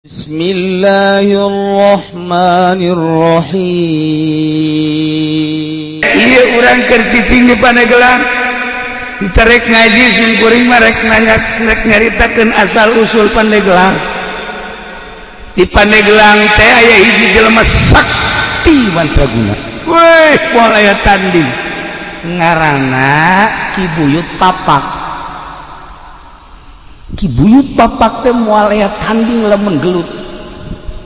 Bismillahirrahmanirrahim. Iya, urang keur cicing di Pandeglang, rek ngaji sim kuring mah, rek nanya, rek nyaritakeun asal usul Pandeglang. Di Pandeglang teh aya hiji jelema sakti mandraguna, weh, moal aya tanding, ngaranna Ki Buyut Papak. Ki Buyut Papak teh moal aya tanding lamun gelut,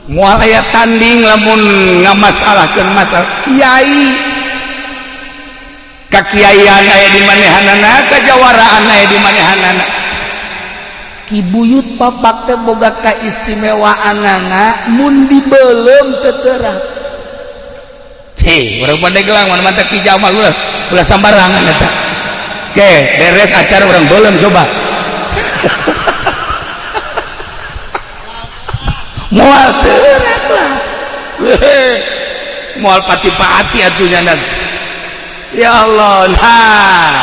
moal aya tanding lamun ngamasalahkeun masalah kiai. Kakiaian aya di manehanana, kajawaraan aya di manehanana. Ki Buyut Papak teh boga kaistimewaanana, mun dibeuleum teu teurak. Hei, urang Pandeglang mana mantap. Ki Jamal ulah ulah sambarangan eta. Oke, beres acara urang beuleum, coba moal teurak lah, moal pati-pati atuh nya. Ya Allah. Nah,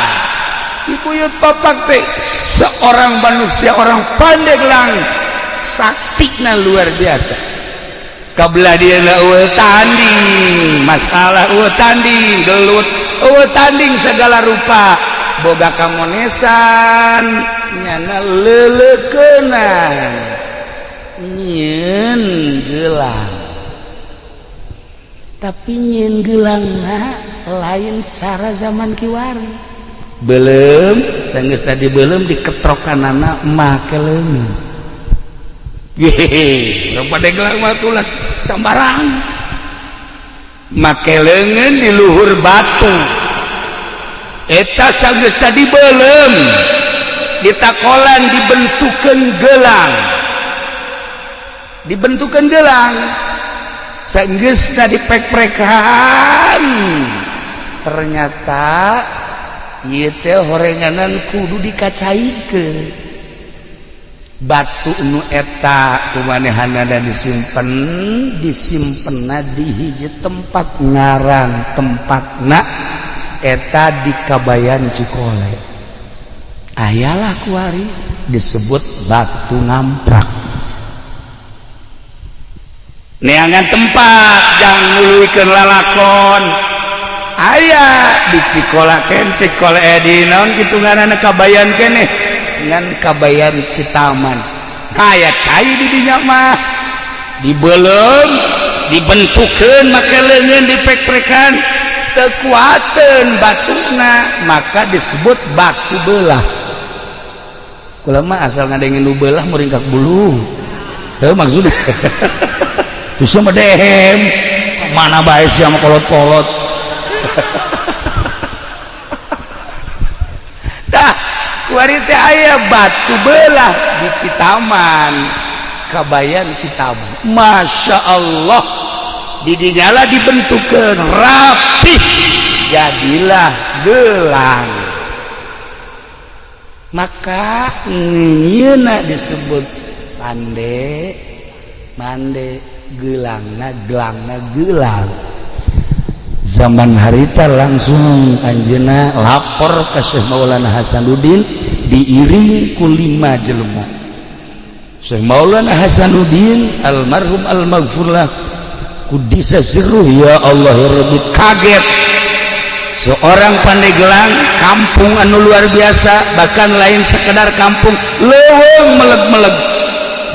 Ki Buyut Papak teh seorang manusia, orang Pandeglang, saktina luar biasa. Kabelah dia euweuh tanding masalah, euweuh tanding gelut, euweuh tanding segala rupa. Boga kamonesan, nyana leuleukeunana nyieun gelang, tapi nyieun gelangna lain cara zaman kiwari. Belum sanggeus tadi belum diketrokanana make leungeun. Hehehe, urang Pandeglang mah tulas sambarang. Make leungeun di luhur batu eta. Sanggeus tadi belum ditakolan, dibentukeun gelang, dibentukan gelang. Sanggeus tadi pek-prekan, ternyata ieu teh horenganan kudu dikacaikeun batu nu eta. Kumanehanana disimpen, disimpenna di hiji tempat, ngaran tempatna eta di Kabayan Cikole, ayalah kuari disebut Batu Ngamprak. Neangan tempat jang nuluykeun lalakon aya di Cikola ken Cikole, eh, di naon kitu ngaranna, Kabayan keneh ngan Kabayan Citaman aya cai di dinya mah. Dibeuleum, dibentukeun make leungeun, dipek-prekan, teu kuateun batuna, maka disebut batu belah. Kula mah asal ngadengin nu belah muringkak bulu. Heuh, maksudnya terus mah dehem mana bae sia mah kolot-kolot. Tah, kuari teh aya batu belah di Citaman, Kabayan Citaman. Masya Allah, di dinyala dibentukkan rapih, jadilah gelang, maka ngieuna disebut pande mande gelangna, gelangna gelang. Zaman harita langsung anjeunna lapor ke Syekh Maulana Hasanuddin, diiring ku lima jelema. Syekh Maulana Hasanuddin almarhum almaghfurlah kudisa sirruh, ya Allah ya Rabbi, kaget. Seorang Pandeglang, kampung anu luar biasa, bahkan lain sekedar kampung, leuweung meleg-meleg,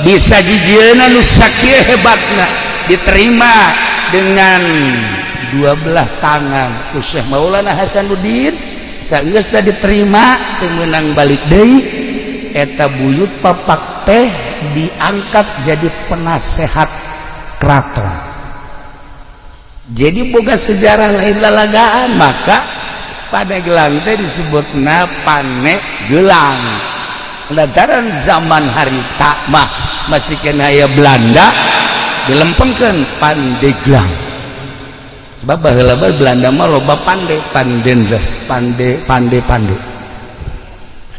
bisa jijieuna nu sakieu hebatna, diterima dengan dua belah tangan ku Syekh Maulana Hasanuddin. Sageus diterima, teu meunang balik deui. Eta Buyut Papak teh diangkat jadi penasehat keraton. Jadi boga sejarah, lain lalagaan. Maka Pandeglang teh disebutna Pane Gelang lantaran zaman harita mah masih kena aya Belanda, dilempengkeun Pandeglang, sebab baheula Belanda mah loba pande, pandendas, pande pande pande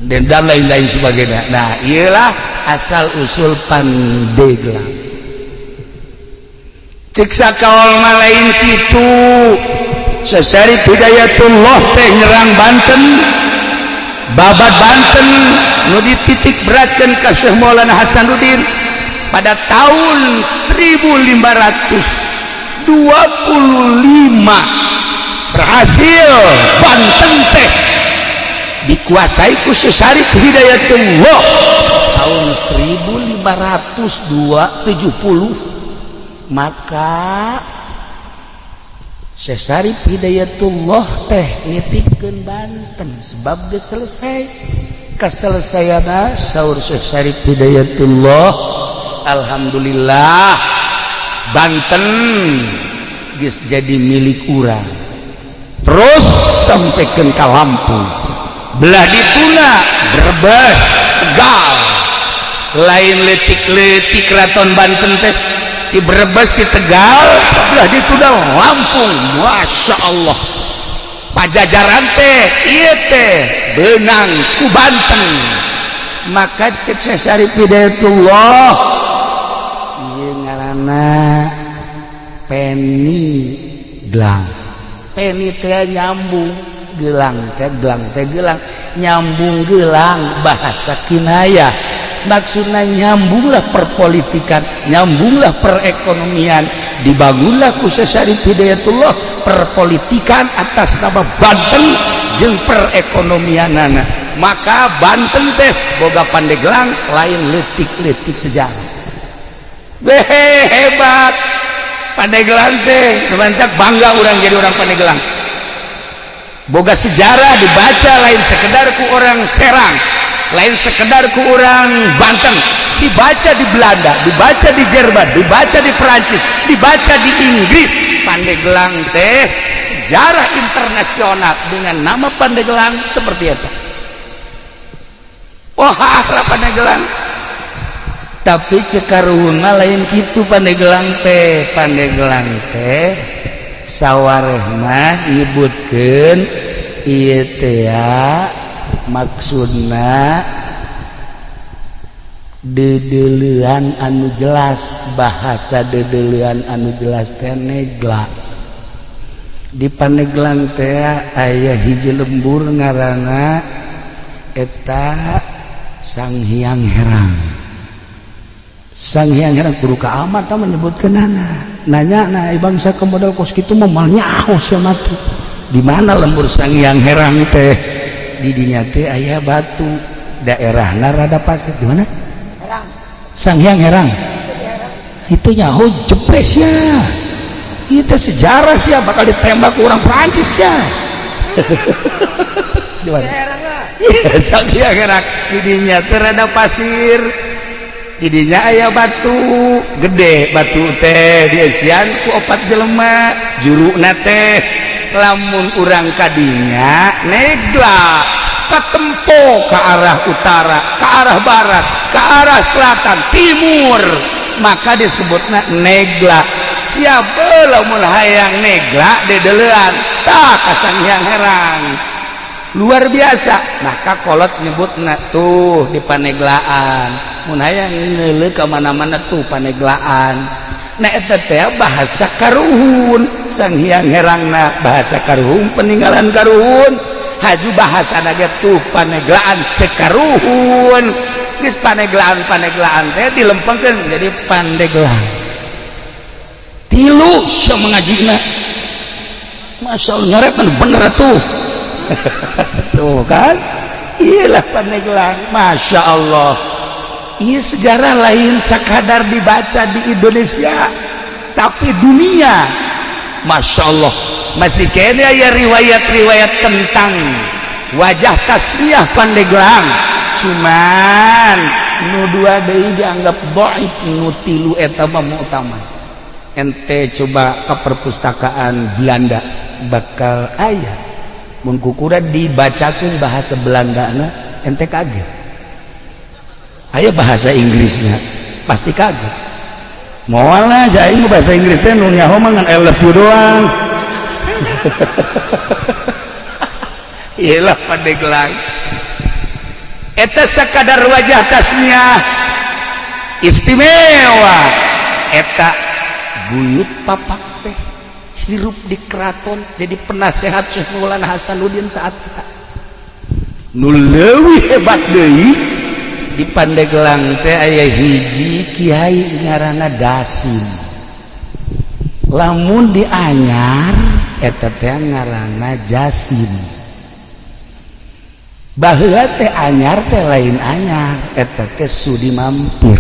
dan lain-lain sebagainya. Nah, iyalah asal usul Pandeglang. Cek sakaol mah lain kitu. Syarif Hidayatullah teh nyerang Banten, babat Banten nu dititik beratkan ka Syekh Maulana Hasanuddin. Pada tahun 1525 berhasil Banten teh dikuasai ku Syekh Syarif Hidayatullah. Tahun 1570 maka Syekh Syarif Hidayatullah teh nitipkeun Banten, sebab geus selesai. Kaselesaiana, saur Syekh Syarif Hidayatullah, "Alhamdulillah, Banten geus jadi milik urang." Terus sampaikan ke Lampung, belah dituna, Brebes, Tegal, lain letik-letik Keraton Banten teh. Di Brebes, di Tegal, belah dituna, Lampung, Masya Allah, Pajajaran teh ieu teh benang ku Banten. Maka cek Syarif Hidayatullah, ieu ngaranna peni gelang. Peni teh nyambung, gelang teh, gelang teh gelang, nyambung gelang, bahasa kinayah. Maksudnya nyambunglah perpolitikan, nyambunglah perekonomian. Dibangunlah ku Syarif Hidayatullah perpolitikan atas nama Banten jeung perekonomianana. Maka Banten teh boga Pandeglang, lain letik-letik sejarah. Behe, hebat Pandeglang teh. Mantap, bangga orang jadi orang Pandeglang, boga sejarah dibaca lain sekedar ku orang Serang, lain sekedar ku orang Banten, dibaca di Belanda, dibaca di Jerman, dibaca di Perancis, dibaca di Inggris. Pandeglang teh sejarah internasional dengan nama Pandeglang seperti itu. Wah, Pandeglang. Tapi cek karuhun lain gitu Pandeglang teh. Pandeglang teh sawarehna nyebutkeun ieu teh maksudna dedelean anu jelas. Bahasa dedelean anu jelas teh negla. Di Pandeglang teh aya hiji lembur ngaranna eta Sang Hyang Herang. Sang Hyang Herang kudu ka amat tah menyebutkeunana. Nanya nah bangsa ke modal kos kitu mah moal nyaho sia mah. Di mana lembur Sang Hyang Herang teh? Di dinya teh aya batu, daerahna rada pasir. Di mana Sang Hyang Herang itu? Nyaho jepres ya, itu sejarah sih, bakal ditembak orang Prancis ya. Di mana? Iya, Sang Hyang Herang di dinya teh rada pasir, di dinya aya batu gede. Batu teh dieusian ku opat jelema. Juruna teh lamun urang kadinya negla, katempo ke arah utara, ke arah barat, ke arah selatan, timur, maka disebutna negla. Siapa lamun hayang negla dedelean tah ka Sang Hyang Herang. Luar biasa. Maka kolot nyebutna tuh di Paneglaan, mun hayang ngeuleuh ka mana-mana tuh Paneglaan. Nah, eta teh bahasa karuhun. Sang Hyang Herangna bahasa karuhun, peninggalan karuhun. Haju bahasa ge tuh Paneglaan cek karuhun. Geus Paneglaan, Paneglaan teh dilempengkeun jadi Pandeglang. Tilu sia mengajina. Masya Allah, nyoret bener tuh. Tuh kan, iyalah Pandeglang. Masya Allah, iya, sejarah lain sekadar dibaca di Indonesia, tapi dunia. Masya Allah, masih kene ya riwayat-riwayat tentang wajah tasmiyah Pandeglang. Cuman nu dua deui dianggap dhaif, nu tilu eta mah mu'tamad. Ente coba ke perpustakaan Belanda, bakal aya. Mun kukuran dibacakeun bahasa Belanda na, ente kaget. Aya bahasa Inggrisnya, pasti kaget. Moal lah aing bahasa Inggris teh, nu nyaho mah ngan I love you doang. Iyalah, Pandeglang eta sakadar wajah tasmiyah istimewa. Eta buyut papak teh hirup di keraton, jadi penasehat Syekh Maulana Hasanuddin saat kita. Nu leuwih hebat deui, Di Pandeglang teh aya hiji kiai ngaranna Dasim. Lamun di Anyar eta teh ngaranna Jasim. Baheula teh Anyar teh lain Anyar, eta teh Sudi Mampir.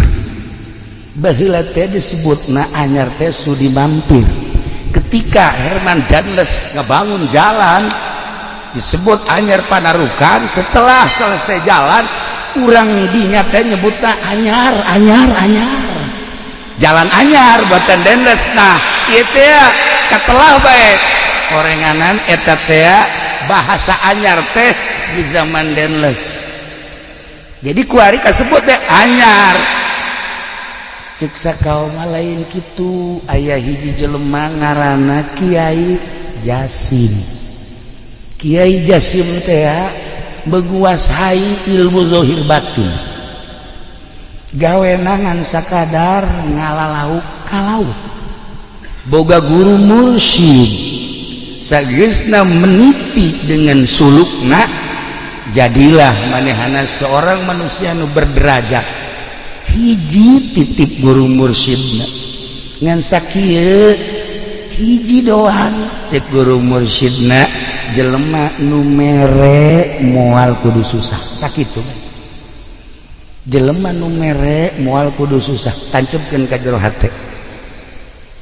Baheula teh disebutna Anyar teh Sudi Mampir. Ketika Herman Daendels ngebangun jalan disebut Anyar Panarukan, setelah selesai jalan urang dinya teh nyebutna Anyar, Anyar, Anyar, jalan Anyar buatan Daendels. Nah, ieu teh katelah bae orenganan eta teh bahasa Anyar teh di zaman Daendels. Jadi kuari kasebut teh Anyar. Cek sakaum lain kitu, aya hiji jelema ngaranna Kiai Jasim. Kiai Jasim teh menguasai ilmu zahir batin, gawenangan sakadar ngala lauk ka laut, boga guru mursyid. Sageusna meniti dengan sulukna, jadilah manehana seorang manusia nu berderajat. Hiji titip guru mursyidna ngan sakieu hiji doang. Cek guru mursyidna, jelema nu mere moal kudu susah. Sakitu, jelema nu mere moal kudu susah. Tancepkeun ka jero hate,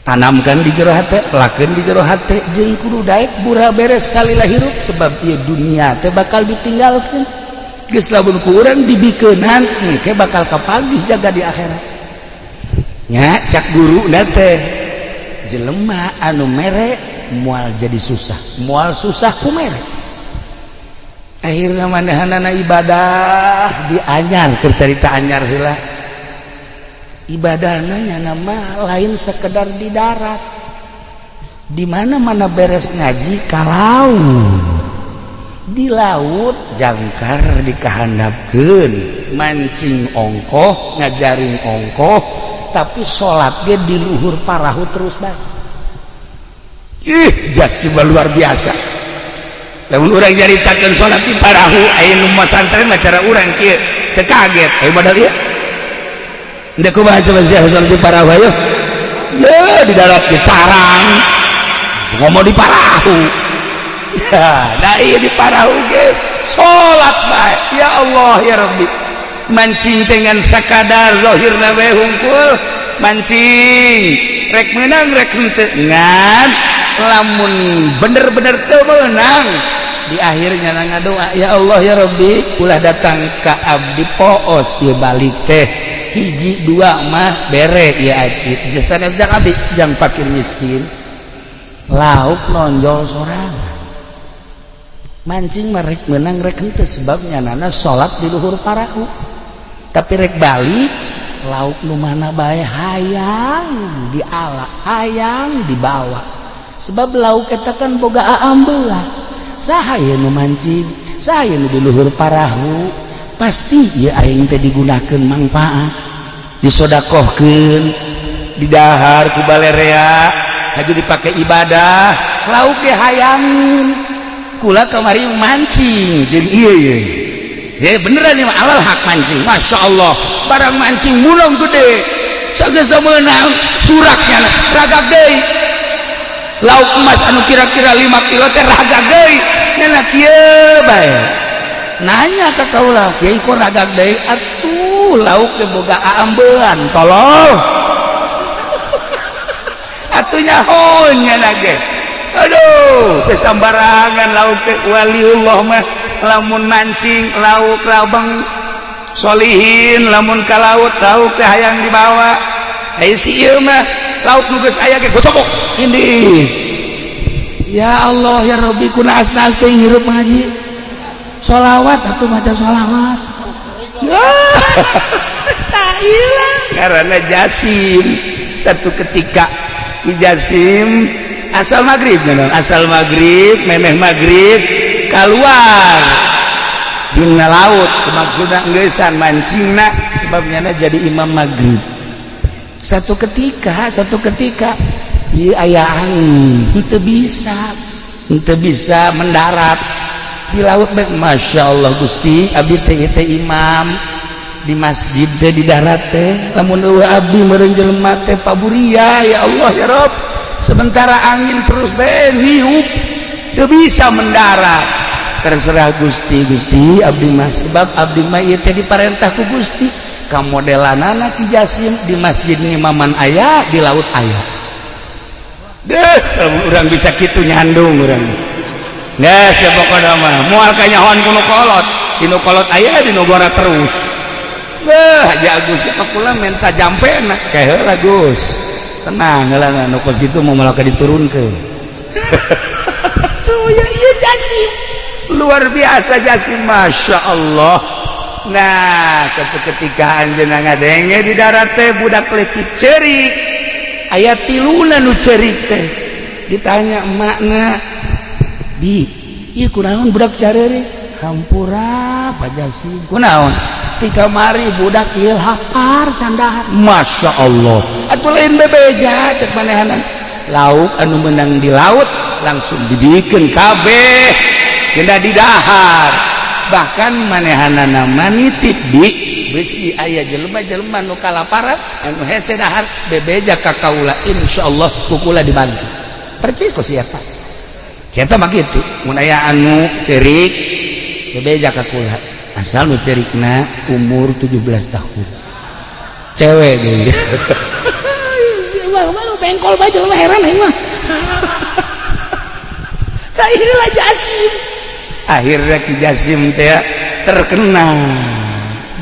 tanamkan di jero hate, lakeun di jero hate, jeung kudu daek bura beres salila hirup, sebab ieu dunia teh bakal ditinggalkeun. Geus lamun ku urang dibikeunan, engke bakal kapagih jaga di akhirat nya. Cak guru teh, jelema anu mere moal jadi susah, moal susah ku mere. Akhirnya manehanana ibadah di Anyar. Keur carita Anyar heula, ibadahna nama lain sekedar di darat, di mana-mana. Beres ngaji kalau di laut, jangkar dikahandapkeun, mancing ongkoh, ngajaring ongkoh, tapi sholat dia di luhur parahu terus bae. Ih, Jasim luar biasa. Lamun urang nyaritakeun sholat di parahu, aya nu masantren mah cara urang kieu teu kaget. Ayo modal ieu. Ndek kumaha coba sia sholat di parahu? Ayo. Ya, di darat ge carang. Ngomong di parahu. Ya, nah iya, di parahu ge salat bae. Ya Allah ya Rabbi. Mancing dengan sakadar zahirna we hungkul mancing, rek menang rek henteu, ngan lamun bener-bener teu meunang di akhirnya ngadoa, "Ya Allah ya Rabbi, ulah datang ka abdi poos ieu balik teh, hiji dua mah bere ya jasa jang abdi jang fakir miskin." Lauk nonjol sorangan. Mancing mah rek menang rek henteu, sebabnya nana salat di luhur parahu, tapi rek balik lauk nu mana bae hayang diala, hayang dibawa, sebab lauk eta kan boga aambeula. Saha ye nu mancing, saha ye nu di luhur parahu, pasti ya aing teh digunakeun manfaat, disodakohkeun, didahar ku balerea, haju dipake ibadah. Lauk ge hayangin. Kula kamari mancing jeung ieu ye. Ya beneran nih, alal hak mancing, masya Allah. Barang mancing mulung gede, sageus meunang suraknya ragak deui. Lauk emas anu kira-kira 5 kilo teh ragak deui. Nana kieu bae nanya ka kaula, "Kiai, kok ragak deui?" "Atuh lauk teh boga aambean, tolol atuh." Nyaho nya ge, aduh, teh sambarangan lauk teh. Waliullah mah lamun mancing lauk rabang, solihin lamun ka laut, lauk teh hayang dibawa. Aya si ieu mah lauk nu geus aya ge gocobok ini. Ya Allah ya Rabbi, kuna asna teh hirup ngaji sholawat atuh, maca sholawat. Tak hilang karena Jasim. Satu ketika Ki Jasim asal maghrib, memang asal maghrib, memeh maghrib keluar dina laut, maksudna ngeusan mancingna, sebabnya jadi imam maghrib. Satu ketika ieu aya angin, henteu bisa mendarat di laut bae. Masya Allah Gusti, abdi teh teh imam. Di masjid teh, di darat teh, lamun euweuh abdi meureun jelema teh paburia. Ya Allah, ya Rob, sementara angin terus bae niup, teu bisa mendarat. Terserah Gusti. Gusti, abdi mah, sebab abdi mah ieu teh diparentah ku Gusti. Kamodelanana Ki Jasim, di masjid ngimaman aya, di laut aya. Deh, urang bisa kitu nyandung urang. Geus ya, pokona mah moal kanyahoan ku nu kolot. Di nu kolot aya, di nu gora terus. Beuh, Haji Agus ka kula minta jampena. Kae heula, Gus. Tenang heula, nu kos kitu mau malah diturunkeun. Tuh ya, iya Jasim. Luar biasa Jasim, Masya Allah. Nah, suatu ketika anjeunna ngadenge di darat teh budak leutik ceurik. Aya tiluna nu ceurik teh. Ditanya emakna, "Bi, ieu kunaon budak careurik?" "Hampura, Pak Jasim." "Kunaon?" "Ti kamari budak ieu lapar, can dahar." Masya Allah. Atuh lain bebeja cek manehanan. Lauk anu menang di laut langsung dibikin kabeh kena didahar. Bahkan manehanana manitip di besi aya jelema-jelema nu kalaparan, anu hese dahar, bebeja ka kaula, insyaallah ku kula dibantu. Percis kok siapa kita mah kitu. Mun aya anu ceurik, bebeja ka kula, asal nu ceurikna umur 17 tahun, cewek deui. Malu bengkol bae jelema, heran aing mah. Tah, inilah Jasim. Akhirnya Ki Jasim teh terkenal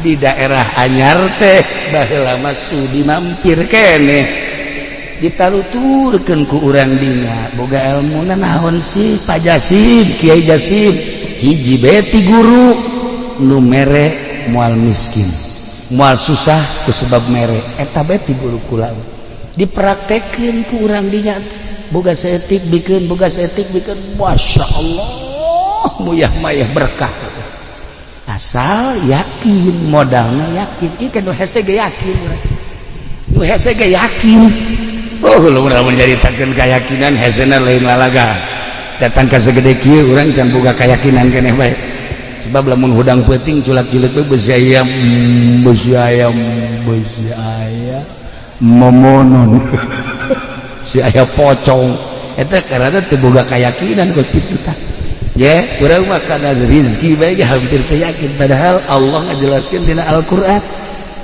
di daerah Anyar teh. Baheula mah sudi mampir keneh, ditaluturkeun ku urang dinya, "Boga ilmu naon sih, Pak Jasim, Kiai Jasim?" "Hiji beti guru, nu mere moal miskin, moal susah ku sebab mere. Eta beti guru kula." Dipraktekeun ku urang dinya, boga saeutik bikeun, boga saeutik bikeun. Masya Allah, muyah mayah berkah, asal yakin. Modalnya yakin. Ieu nu hese ge yakin, nu hese ge yakin. Oh, lu urang menceritakeun keyakinan, hesena lain lalaga. Datang ka segede kieu, urang can boga keyakinan keneh bae, sebab lamun hudang peuting culak cileuk we, besi ayam, besi ayam, besi ayam momonon si aya pocong eta, karena teu boga keyakinan kos kitu. Tah ya, urang mah kana rizki bae hampir teu yakin, padahal Allah ngajelaskeun dina Al-Qur'an,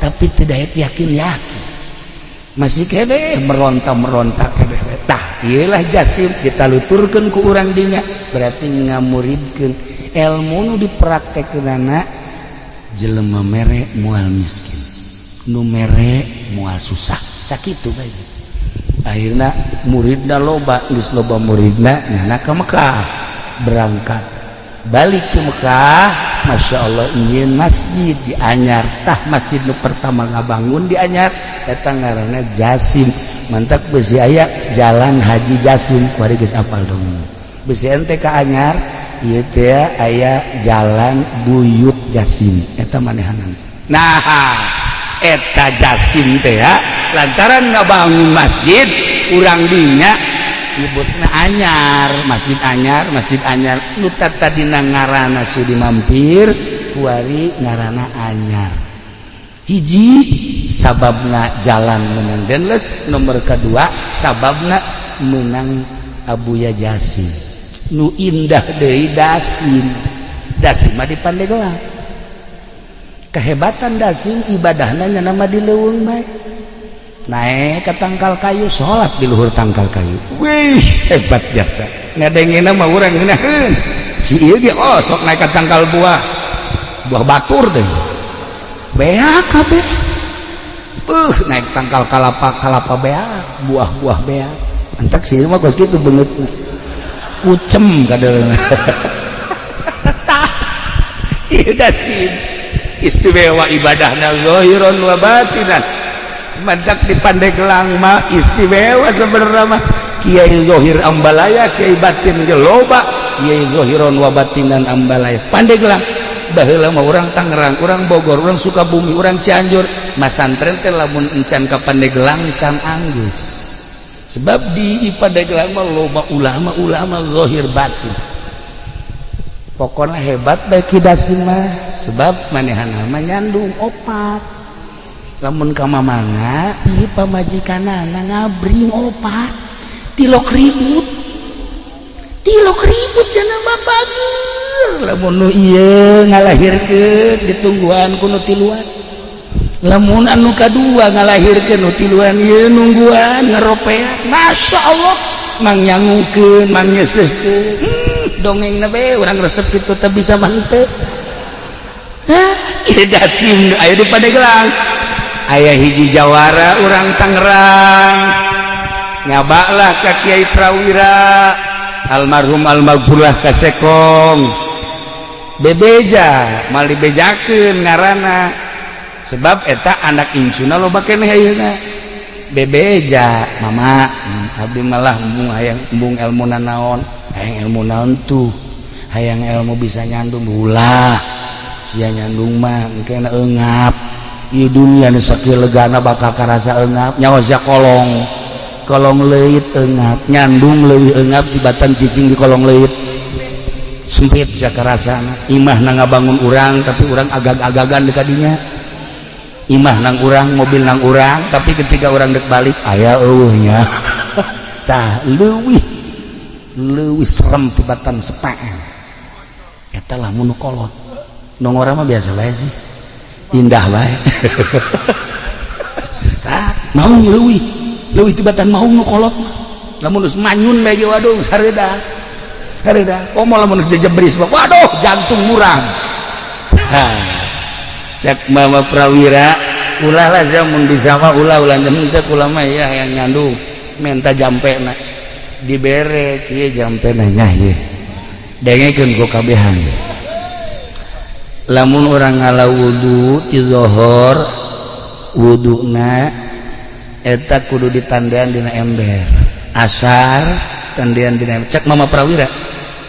tapi tidak yakin. Yakin masih kene meronta meronta kene. Tah, ieulah Jasim, ditaluturkeun ku urang dinya, berarti ngamuridkeun ilmu nu dipraktekkeunana, jelema mere moal miskin, nu mere moal susah. Sakitu bae. Akhirna muridna loba. Geus loba muridna, nyana ka Mekah, berangkat balik ke Mekah. Masya Allah, ingin masjid di Anyar. Tah, masjid nu pertama ngabangun di Anyar eta ngaranna Jasim. Mantak besi aya Jalan Haji Jasim. Kuari geus apal dong, besi ente ka Anyar ieu teh aya Jalan Buyut Jasim, eta manehanan. Nah, eta Jasim teh ya, lantaran ngabangun masjid, urang dinya nyebutna Anyar, Masjid Anyar, Masjid Anyar. Nu tadina ngaranna Sudi Mampir, kuari ngaranna Anyar. Hiji sababna jalan menang Denles, nomor kedua sababna menang Abuya Jasim. Nu indah deui Dasim. Dasim mah di Pandeglang. Kehebatan Dasim, ibadahna nama di leuweung bae, naik ke tangkal kayu, sholat di luhur tangkal kayu. Wih, hebat jasa. Ngadengina mah urang ngeunaheun si ieu ge. Oh, sok naik ke tangkal buah, buah batur deh, beak kabeh. Naik tangkal kalapa, kalapa beak, buah-buah beak. Entak sih mah kos kitu beungeut kucem kadeulna. Ieu Dasim istimewa ibadahna, zahiran wa batinan. Mantak di Pandeglang mah istimewa sebenarnya mah. Kiai Zohir Ambalaya, Kiai batin ge loba, Kiai Zohiron wa batinan Ambalaya Pandeglang. Baheula mah urang Tangerang, urang Bogor, urang Sukabumi, urang Cianjur masantren teh lamun encan ka Pandeglang can anggeus, sebab di Pandeglang mah loba ulama-ulama zahir batin. Pokoknya hebat bae Ki Dasim mah, sebab manehna mah nyandung opat. Lamun ka mamana ieu pamajikanana ngabring opat, tilok ribut, tilok ribut jana mah bager. Lamun nu ieu ngalahirkeun ditungguan ku nu tiluan, lamun anu kadua ngalahirkeun nu tiluan ieu nungguan ngaropean. Masya Allah, mang nyangukeun, mang nyeuseuhkeun, dongeng be urang resep kitu teh bisa mah henteu. Hah, ieu Dasim aya di Pandeglang. Aya hiji jawara urang Tangerang, nyabaklah ka Kiai Prawira almarhum almaghfurlah ka Sekong, bebeja mal dibejakeun ngaranna, sebab eta anak incuna loba keneh ayeuna. Bebeja, "Mama, abdi malah embung hayang, embung ilmu naon, hayang ilmu naon tuh, hayang ilmu bisa nyandung." "Ulah sia nyandung mah, engke eungap ieu dunia nu sakieu legana, bakal karasa eungap. Nyawa sia kolong kolong leuit eungap, nyandung leuwih eungap tibatan cicing di kolong leuit sempit. Sia karasana imah na ngabangun urang, tapi urang agag-agagan di kadinya. Imah nang urang, mobil nang urang, tapi ketika urang dek balik aya eueuhnya. Tah, leuwih leuwih serem tibatan sepaan eta lah mun kolot. Nu ngora mah biasa bae sih, indah bae. Tah, maung leuwih leuwih tibatan maung nu kolot mah. Lamun geus manyun bae ge, waduh, sareuda sareuda. Komo lamun geus jebris, waduh, jantung murang. Cek Mama Prawira, "Ulah lah sia, mun bisa mah ulah, ulah henteu kula mah ya yang nyandung." Menta jampena, dibere kieu jampena nya. Ieu dengekeun ku kabehan: lamun urang ngala wudu ti zohor, wuduna eta kudu ditandean dina ember, asar tandean dina ember, cek Mama Prawira,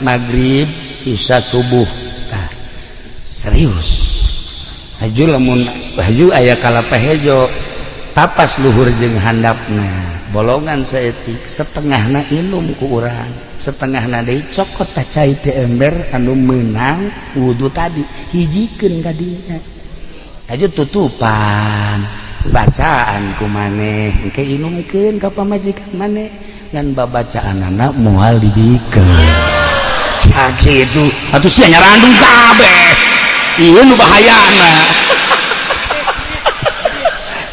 maghrib, isya, subuh. Tah, serius. Haju lamun baju aya kalapa hejo, tapas luhur jeung handapna, bolongan saeutik, setengahna inum ku urang, setengahna deui cokot ta cai ti ember anu meunang wudu tadi, hijikeun ka dinya. Haju tutupan, bacaan ku maneh, engke inumkeun ka pamajikan maneh, ngan babacaanana moal dibikeun. Sakitu atuh sia nyarandung kabeh. Ieu nu bahayana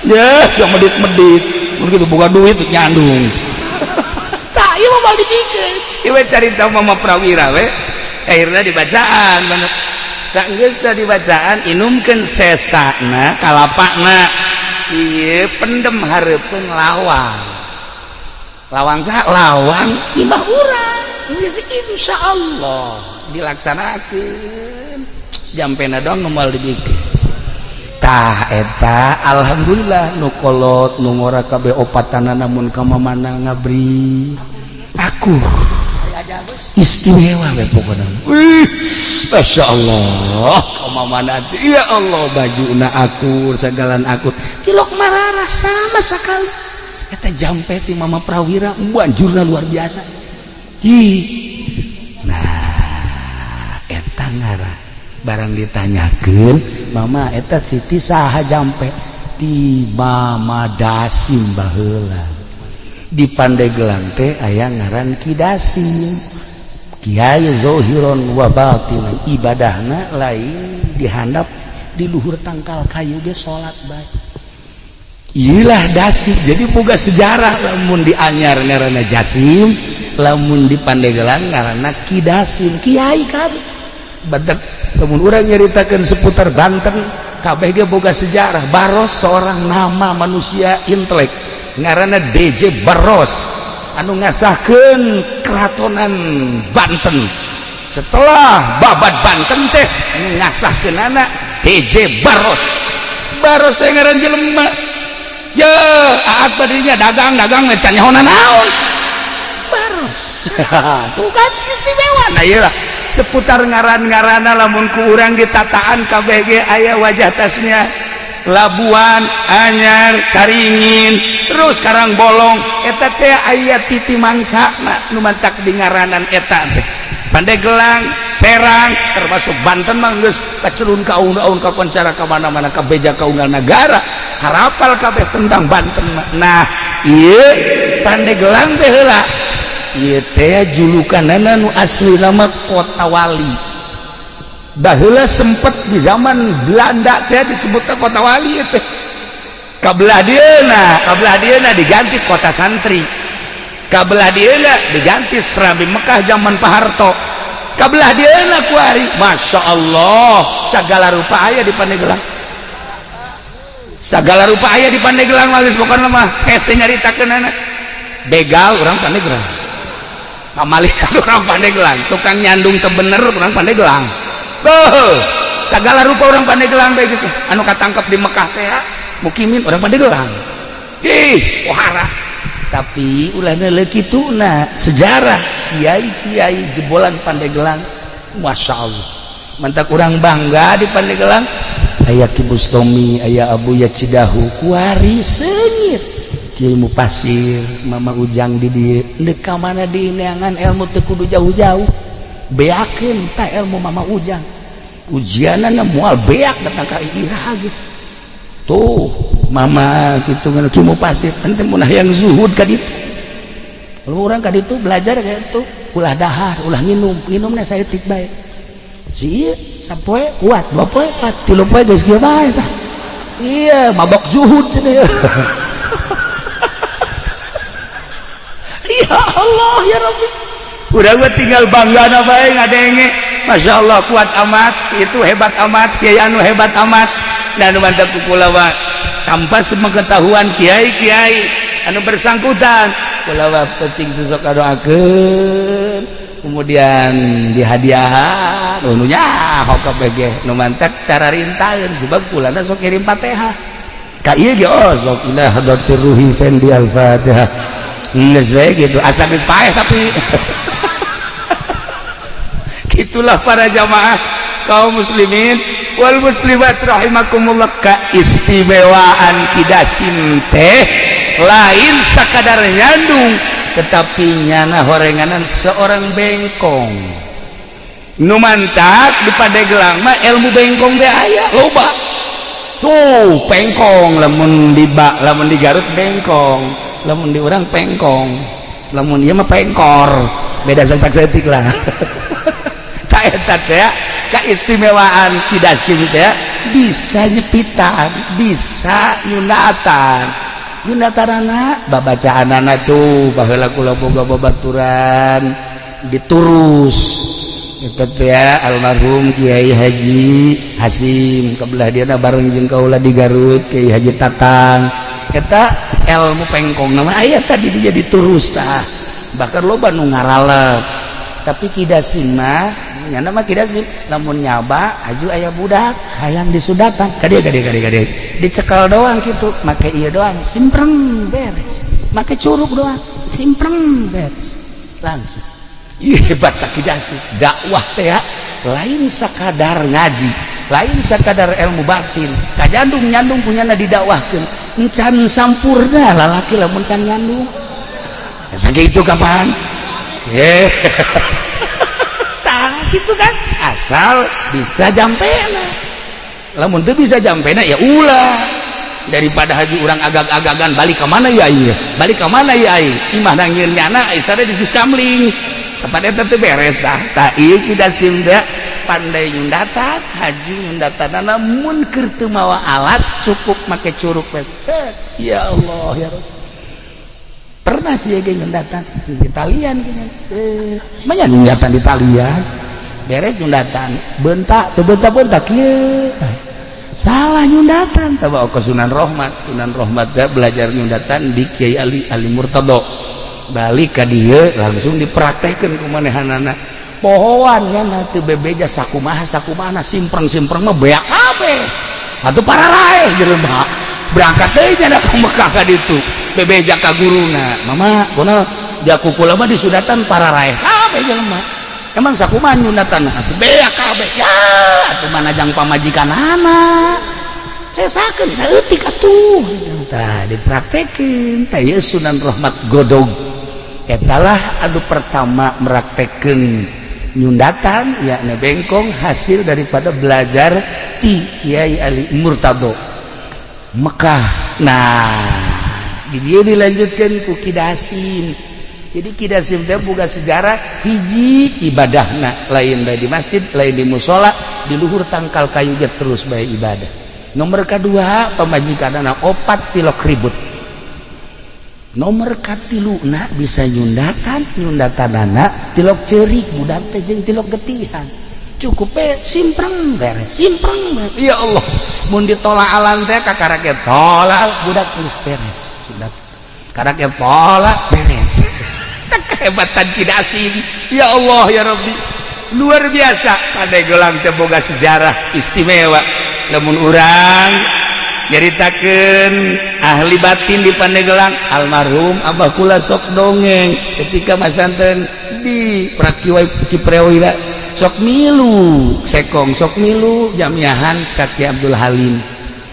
ya, yang medit-medit mun kitu boga duit nyandung. Tah, ieu mah moal dibikeun. Ieu carita Mama Prawira we. Akhirna dibacaan bener, sanggeus dibacaan, inumkeun sesana kalapana. Ieu pendem hareupeun lawang, lawang saha? Lawang imah urang. Geus, insyaallah dilaksanakeun. Jampena doang nu moal dibikeun. Tah, eta alhamdulillah nu kolot nu ngora kabeh opatana namun ka mamana ngabri aku istimewa we pokona. Wih, Masya Allah, ka mamana ya Allah, bajuna akur, sagalan akur, tilok marara sama sekali. Eta jampe ti Mama Prawira banjurna luar biasa. Hi. Nah, eta ngarah barang ditanyakeun, "Mama, eta Siti saha jampe?" "Ti Mama Dasim." Baheula di Pandeglang teh aya ngaran Ki Dasim, kiai zohiron wa batinan, ibadahna lain dihandap, di luhur tangkal kayu ge salat bae. Iyalah Dasim. Jadi boga sejarah, lamun di Anyar ngaranna Jasim, lamun di Pandeglang ngaranna Ki Dasim, kiai kabeh. Badak lamun urang nyaritakeun seputar Banten kabeh ge boga sejarah. Baros, seorang nama manusia intelek ngaranna DJ Baros anu ngasahkeun keratonan Banten. Setelah babat Banten teh anu ngasahkeunana DJ Baros. Baros teh ngaran jelema ya, aat badinya dagang-dagang can nyaho naon Baros. Tuh kan istimewa. Nah, iyalah seputar ngaran-ngarana lamun ku urang ditataan KBG aya wajah tasnya Labuan, Anyar, Caringin, terus Karang Bolong, eta teh aya titi mangsa nu mantak di ngaranan eta teh. Pandeglang, Serang, termasuk Banten mah geus kacelun ka aun-aun, ka koncara ka mana-mana, ka beja ka unggal nagara, harapal kabeh tentang Banten mah. Nah, ieu Pandeglang teh heula ieu teh julukanana nu asli nama Kota Wali. Baheula sempet di zaman Belanda teh disebutna Kota Wali ieu teh. Kabelah dieuna, kabelah dieuna diganti Kota Santri. Kabelah dieuna diganti Serambi Mekah zaman Pak Harto. Kabelah dieuna kuari, Masya Allah, segala rupa aya di Pandeglang, segala rupa aya di Pandeglang. Geus pokona mah hese nyaritakeunana. Begal urang Pandeglang, pamalihan urang Pandeglang, tukang nyandung teu bener urang Pandeglang. Beuh, segala rupa urang Pandeglang bae geus. Anu katangkep di Mekah teh mukimin urang Pandeglang. Ih, wahara. Tapi ulah kitu na sejarah kiai-kiai jebolan Pandeglang, Masya Allah, mantap. Urang bangga di Pandeglang aya Ki Bustomi, aya Abuya Cidahu, kuari seungit Kiai Mupasir, Mama Ujang di dieu. Deuk ka mana di neangan ilmu teu kudu jauh-jauh, beakeun ta ilmu Mama Ujang, ujianana moal beak datang ka iraha gitu. Tuh mama gitu kan, Ki Mupasir ente mun hayang zuhud ka ditu. Kalau urang ka ditu belajar kayak itu, ulah dahar, ulah nginum, nginumna saeutik bae. Si ieu sapoe kuat, 2 poe kuat, 3 poe geus kieu bae tah. Iya, mabok zuhud cenah. Ya Allah ya Rabbi, udah gua tinggal bangga na bae ngadenge. Masya Allah, kuat amat itu, hebat amat kiai anu, hebat amat. Dan mantap kula tanpa sepengetahuan kiai-kiai anu bersangkutan, kula penting sosok doakeun, kemudian dihadiahan nu nyaho kabeh nu mantak cara rintaeun, sebab kulana sok kirim Fatihah ka ieu ge. Oh, sok ila hadratir ruhi fendi al-Fatihah, geus we gitu, asa geus paeh. Tapi itulah para jamaah kaum muslimin wal muslimat rahimakumullah, keistimewaan Ki Dasim teh lain sakadar nyandung, tetapi nyana horenganan seorang bengkong. Nu mantak di Pandeglang mah ilmu bengkong teh aya loba. Tuh pengkong, lamun di ba, lamun di Garut bengkong, lamun di urang pengkong, lamun ieu mah pengkor, beda saeutik lah. Tak eta teh keistimewaan Ki Dasim teh, bisa nyepitan, bisa nyunatan. Nyunatanana babacaanana tuh baheula kula boga babaturan diturus eta teh, almarhum Kiai Haji Hasim, kebelah dia bareng jeung kaula di Garut Kiai Haji Tatang. Eta ilmu pengkong nama aya tadi dia diturus tah, bahkan loba nu ngaralep. Tapi Ki Dasim mah nyana mah Ki Dasim lamun nyaba aju aya budak hayang disudatan, kadieu kadieu kadieu kadieu, dicekal doang gitu, make ieu doang, simpreng, beres, make curug doang, simpreng, beres langsung. Ih, hebat tak Ki Dasim. Dakwah teh lain sakadar ngaji, lain sakadar ilmu batin, kajandung nyandung punyana didakwahkeun encan sampurna lalaki lamun can nyandung. Sakitu kapan eh gitu kan, asal bisa jampena. Lamun teu bisa jampena ya ulah, daripada haji urang agag-agagan balik ke mana ya ieu, balik ke mana ya ieu, imah nangieun nyana sare di siskamling tempat eta teu beres tah. Tah, ieu Ki Dasim teh pandai nyundatan, haji nyundatan mun keur teu mawa alat, cukup make curug. Ya Allah ya Rabb, pernah sih ge nyundatan di talian, banyak nyundatan di talian, beres nyundatan bentak teu bentak bentak kieu, salah nyundatan. Coba ke Sunan Rohmat, Sunan Rohmat teh belajar nyundatan di Kiai Ali Ali Murtado, balik ka dieu langsung dipraktekkeun ku manehanana. Pohoan nya teu bebeja sakumaha sakumaha, simpreng-simpreng mah beak kabeh atuh, pararaeh jelema. Berangkat deui nya ka Mekah ka ditu, bebeja ka guruna, "Mama, kunaon dia kukula mah disudatan pararaeh kabeh jelema? Emang sakumaha nyundatan atuh beak kabeh?" "Ya atuh mana jang pamajikanana sesakeun saeutik atuh." Tah, dipraktekeun tah ieu Sunan Rahmat Godog etalah anu pertama meraktekeun. Nyundatan yakni bengkong hasil daripada belajar ti Kiai Ali Murtado Mekah. Nah, di dia dilanjutkan ku Ki Dasim. Jadi Ki Dasim teh boga sejarah hiji, ibadahna lain di masjid, lain di musola, di luhur tangkal kayu ge terus bae ibadah. Nomor kedua, pamajikan anak opat, tilok ribut. Nomor katilu na bisa nyundatan, nyundatan anak tilok cerik budak teh jeung tilok getihan, cukup eh simpreng beres, simpreng beres. Ya Allah, mun ditolak alam teh kakara ge tolak budak terus beres sudah, karena ge tolak beres. Kehebatan tidak asing, ya Allah ya Rabbi, luar biasa. Pandeglang teh boga sejarah istimewa. Lamun urang nyaritakeun ahli batin di Pandeglang, almarhum Abah kula sok dongeng ketika masantren di Prakiwa Kiprewira, sok milu sekong, sok milu jamiahan kaki Abdul Halim,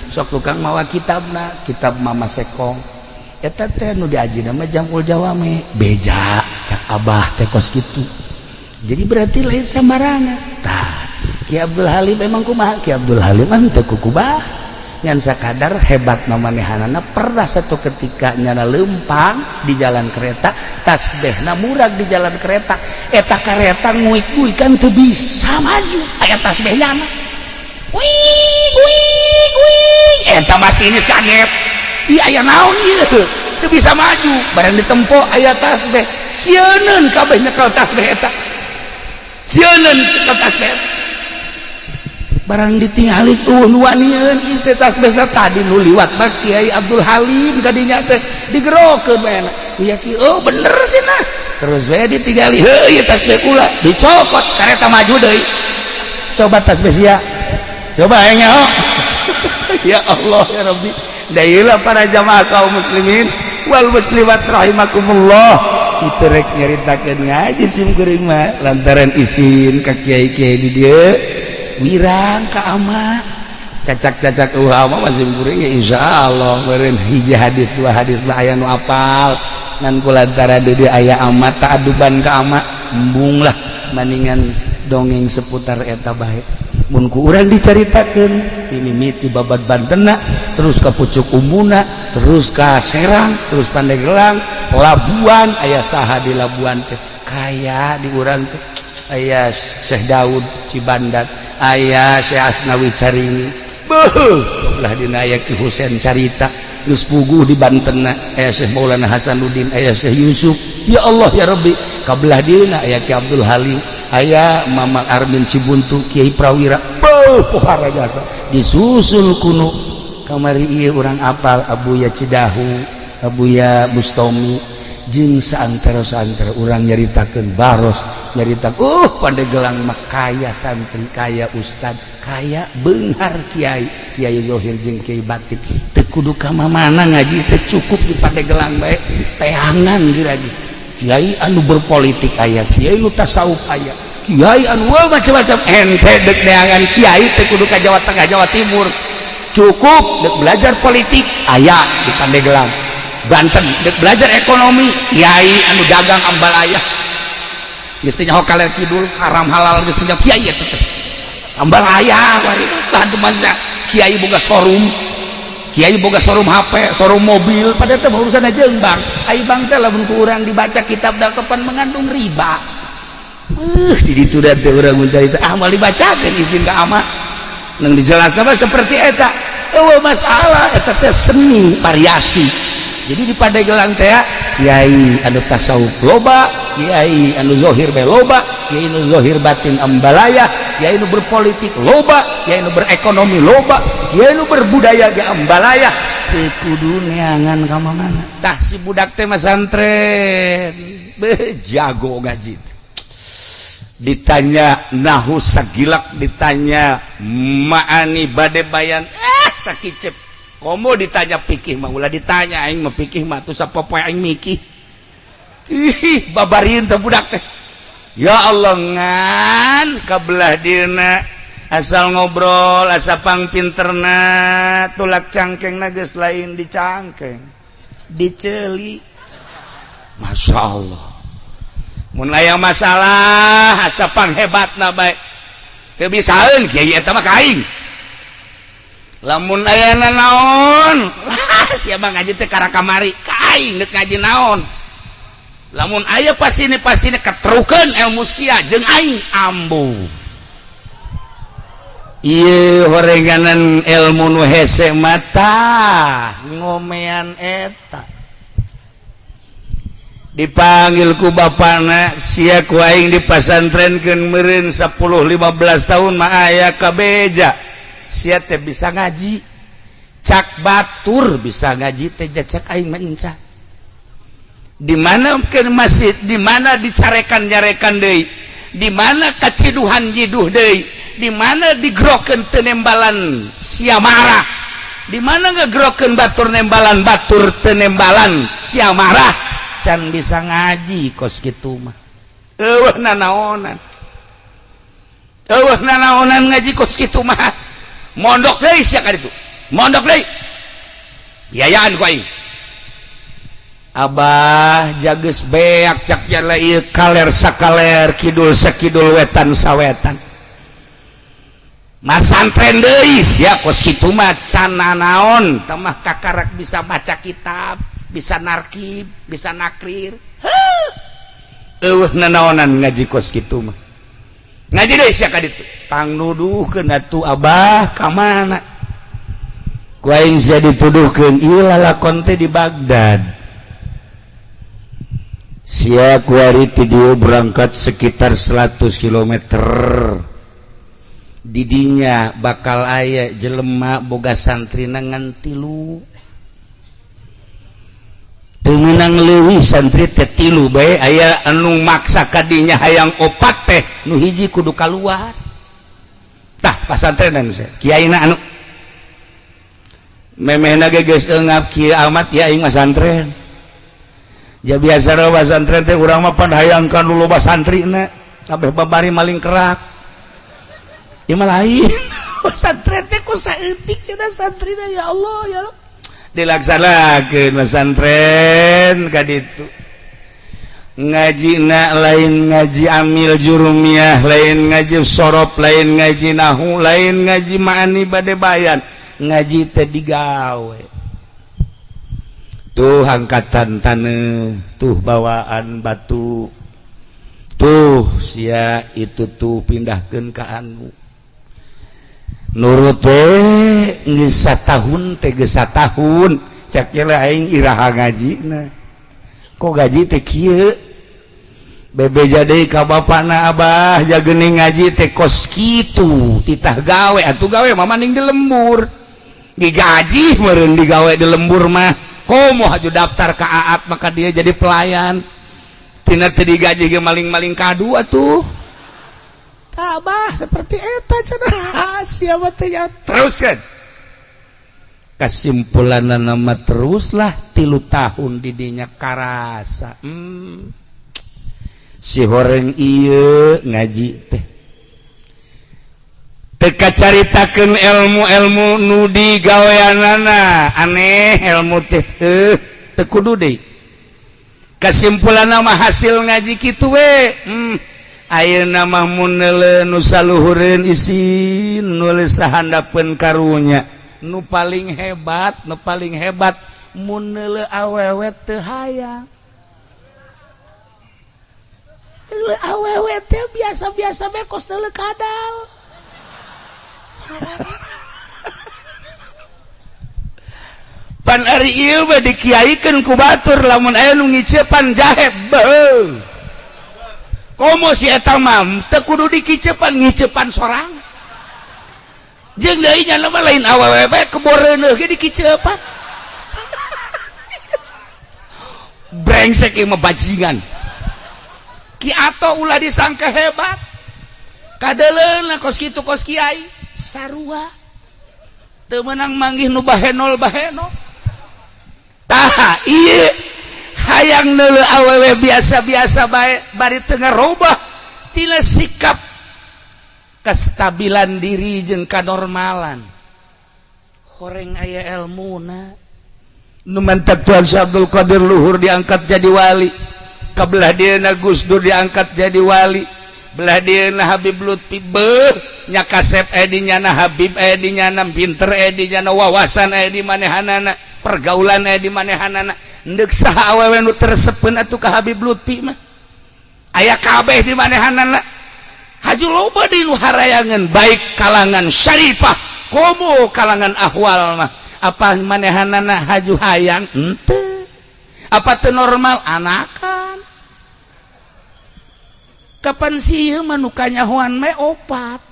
sok tukang mawa kitabna, kitab Mama Sekong eta teh nu diaji nama Jamul Jawame. Beja cak Abah teh kos kitu. Jadi berarti lain sambarangan. Tah, Ki Abdul Halim emang kumaha? Ki Abdul Halim mah teu kukubah, ngan sakadar hebat mamanehanana. Pernah satu ketika nyana lempang di jalan kereta, tasbehna murag di jalan kereta. Eta kareta nguik-nguik kan teu bisa maju, aya tasbeh nyana, wih wih wih. Eta masinis kaget, iya, aya naon ieu teu bisa maju? Barang ditempo aya tasbeh, sieuneun kabeh nyekel tasbeh eta, sieuneun nyekel tasbeh. Barang ditinggali tuh nu wanian teh tasbeh. Tadi nu liwat mah Kiai Abdul Halim, kadinya teh digerokeun bae. Ya ki, oh bener cenah. Terus we ditinggali, heuh, ieu tasbeh kula. Dicokot, kareta maju deui. Coba tasbeh sia, coba aya nyaho. Ya Allah ya Rabbi. Dailah para jamaah kaum muslimin wal muslimat rahimakumullah, itu rek nyaritakeun ngaji sim kuring mah lantaran isin ka kiai-kiai di dieu, wirang ka ama, cacak-cacak ama masih kuring ya. Insyaallah meureun hiji hadis, dua hadis lah aya nu apal, ngan kulantaran di dieu aya ama, ta'aduban ka ama, embung lah, maningan dongeng seputar eta bae. Mun ku urang dicaritakeun ti mimiti babad Bantena, terus ka Pucuk Umbuna, terus ka Serang, terus Pandeglang, Labuan, aya saha di Labuan teh? Kaya di urang teh aya Syekh Daud Cibandat, aya Syekh Asnawi Carini, beuh, belah dina aya Ki Husein Carita geus puguh di Banten, aya Syekh Maulana Hasanuddin, aya Syekh Yusuf. Ya Allah ya Rabbi, kabelah dina aya Ki Abdul Halim, aya Mama Armin Cibuntu, Kiai Prawira, beuh, pohara jasa. Disusul kuno kamari ieu urang apal Abuya Cidahu, Abuya Bustomi, jeung saantero-saantero urang nyaritakeun Baros, nyarita Pandegelang mah kaya santri, kaya ustad, kaya beunghar kiai, kiai zohir jeung kiai batin. Teu kudu ka mana ngaji teh, cukup di Pandegelang bae teangan lagi. Kiai anu berpolitik aya, kiai nu tasawuf aya, kiai anu macam-macam. Ente dek neangan kiai teu kudu ka Jawa Tengah, Jawa Timur, cukup dek belajar politik aya di Pandeglang, Banten. Dek belajar ekonomi, kiai anu dagang ambalaya, geus teh nyaho kaler kidul, haram halal geus teh kiai eta teh ambalaya. Tah masa kiai boga showroom, kiai boga showroom HP, showroom mobil, pada teh urusan aja bank. Ai bank teh lamun ku urang dibaca kitab da kapan mengandung riba. Di ditu da teh urang mencari ah moal dibacakeun, izin ka ama nang dijelasna mah seperti eta. Eueuh masalah, eta teh seni variasi. Jadi di Pandeglang teh kiai anu tasawuf loba, kiai anu zohir bae loba, kiai anu zohir batin ambalaya, kiai anu berpolitik loba, kiai anu berekonomi loba, kiai anu berbudaya ge ambalaya. Teu kudu neangan ka mana. Tah, si budak teh masantren beuh, jago ngaji. Ditanya nahu sagilak, ditanya ma'ani bade bayan sakicep. Komo ditanya pikih mah ulah ditanya, aing mah pikih mah tuh sapopoe aing mikih. Ih, babarin teh budak teh. Ya Allah, ngan kabelah dina asal ngobrol, asa pang pinterna, tulak cangkeng geus lain di cangkeng, diceli. Masya Allah. Mun aya masalah asa panghebatna bae. Teu bisaeun kiai eta mah ka aing. Lamun aya naon, lah sia mah ngaji teh kara kamari, ka aing deuk ngaji naon. Lamun aya pasini pasini ketrukeun ilmu sia jeung aing ambu. Ieu horenganan ilmu nu hese mata ngomean eta. Dipanggil ku bapana, sia ku aing dipasantrenkeun meureun 10 15 tahun mah aya kabeja. Sia teh bisa ngaji. Cak batur bisa ngaji teh cak aing mah enca. Di mana ke masjid, di mana dicarekan-nyarekan deui, di mana kaciduhan jiduh deui, di mana digrokeun teu nembalan sia marah, di mana ngegrokeun batur nembalan batur teu nembalan sia marah, can bisa ngaji kos kitu mah. Eueuh nanaonan. Eueuh nanaonan ngaji kos kitu mah. Mondok deui sia ka ditu. Mondok deui. Biayaan ku aing. Abah jages beak cak jala ieu kaler sakaler kidul sakidul wetan sawetan. Masantren deui sia kos kitu mah can nanaon, tah mah kakarak bisa baca kitab, bisa narkib, bisa nakrir. Heuh. Eueuh nanaonan ngaji kos kitu mah. Ngaji deui sia ka ditu. Pangnuduhkeun atuh abah ka mana? Ku aing sia dituduhkeun ieu lalakon teh di Baghdad. Sia kuari ti dieu berangkat sekitar 100 km. Didinya bakal aya jelema boga santrina ngan tilu. Teu meunang leuwih santri teh tilu bae, aya anu maksa kadinya hayang opat teh nu hiji kudu kaluar. Tah pasantrenan sia kiaina anu memehna ge geus eungap kieu amat ya aing mah santren. Ja biasa loba santren teh urang mah pan hayang ka nu loba santrina kabeh babari maling kerak. Ieu mah lain. Santren teh ku saeutik cenah santrina, ya Allah ya Rabb. Dilaksanakeun pesantren ka ditu. Ngajina lain ngaji amil jurumiyah, lain ngaji sorof, lain ngaji nahu, lain ngaji ma'ani bade bayan, ngaji teh digawe. Tuh angkatan taneuh, tuh bawaan batu, tuh sia itu tuh pindahkeun ka anu. Nurut teh geus satahun teh geus satahun, cak lah aing iraha ngajina. Kok gaji teh kieu? Bebeja deui ka bapana, abah jageuning ngaji teh kos kitu, titah gawe atuh gawe mah maning di lembur. Digaji meureun digawe di lembur mah. Komo haju daftar ka Aat maka dia jadi pelayan. Tina teu digaji ge maling-maling kadu atuh. Tabah seperti eta cenah siapa teh ya. Teruskan. Kesimpulan nama teruslah 3 tahun didinya karasa. Si horeng ieu ngaji teh. Teka caritakeun ilmu-ilmu nu digaweanana aneh ilmu teh teu kudu deui. Kesimpulan nama hasil ngaji kitu we. Ayeuna mah mun neuleuh nu saluhureun isin nulis sahandapeun karunya. Nu paling hebat, nu paling hebat mun neuleuh awewe teu hayang. Neuleuh awewe teh biasa-biasa bae kos neuleuh kadal. Pan ari ieu mah dikiaikeun ku batur lamun aya nu ngicepan jahe beuh. Komo si eta mah teu kudu dikicepan, ngicepan sorang. Jeung deui nya mah lain awewe bae keboreuneuh ge dikicepan. Brengsek ieu mah bajingan. Ki Ato ulah disangka hebat. Kadeuleuna kos kitu kos kiai sarua. Teu meunang manggih nu bahenol bahenol. Tah ieu hayang neuleuh awewe biasa-biasa bae bari teu ngarobah tina sikap kestabilan diri jeung kanormalan. Horeng aya elmuna. Nu mantak Tuan Syekh Abdul Qadir luhur diangkat jadi wali. Kabelah dieuna Gus Dur diangkat jadi wali, belah dieuna Habib Lutfi, beuh nya kasep aya di nyana, Habib aya di nyana, pinter aya di nyana, wawasan aya di manehanana, pergaulan aya di manehanana. Ndek saha awewe nu teu resepeun atuh ka Habib Lutfi mah? Aya kabeh di manehanana. Haju loba di nu harayangan, baik kalangan syarifah komo kalangan ahwal mah. Apa manehanana haju hayang henteu? Apa teu normal anakan? Kapan sih mah nu kanyahoan me opat,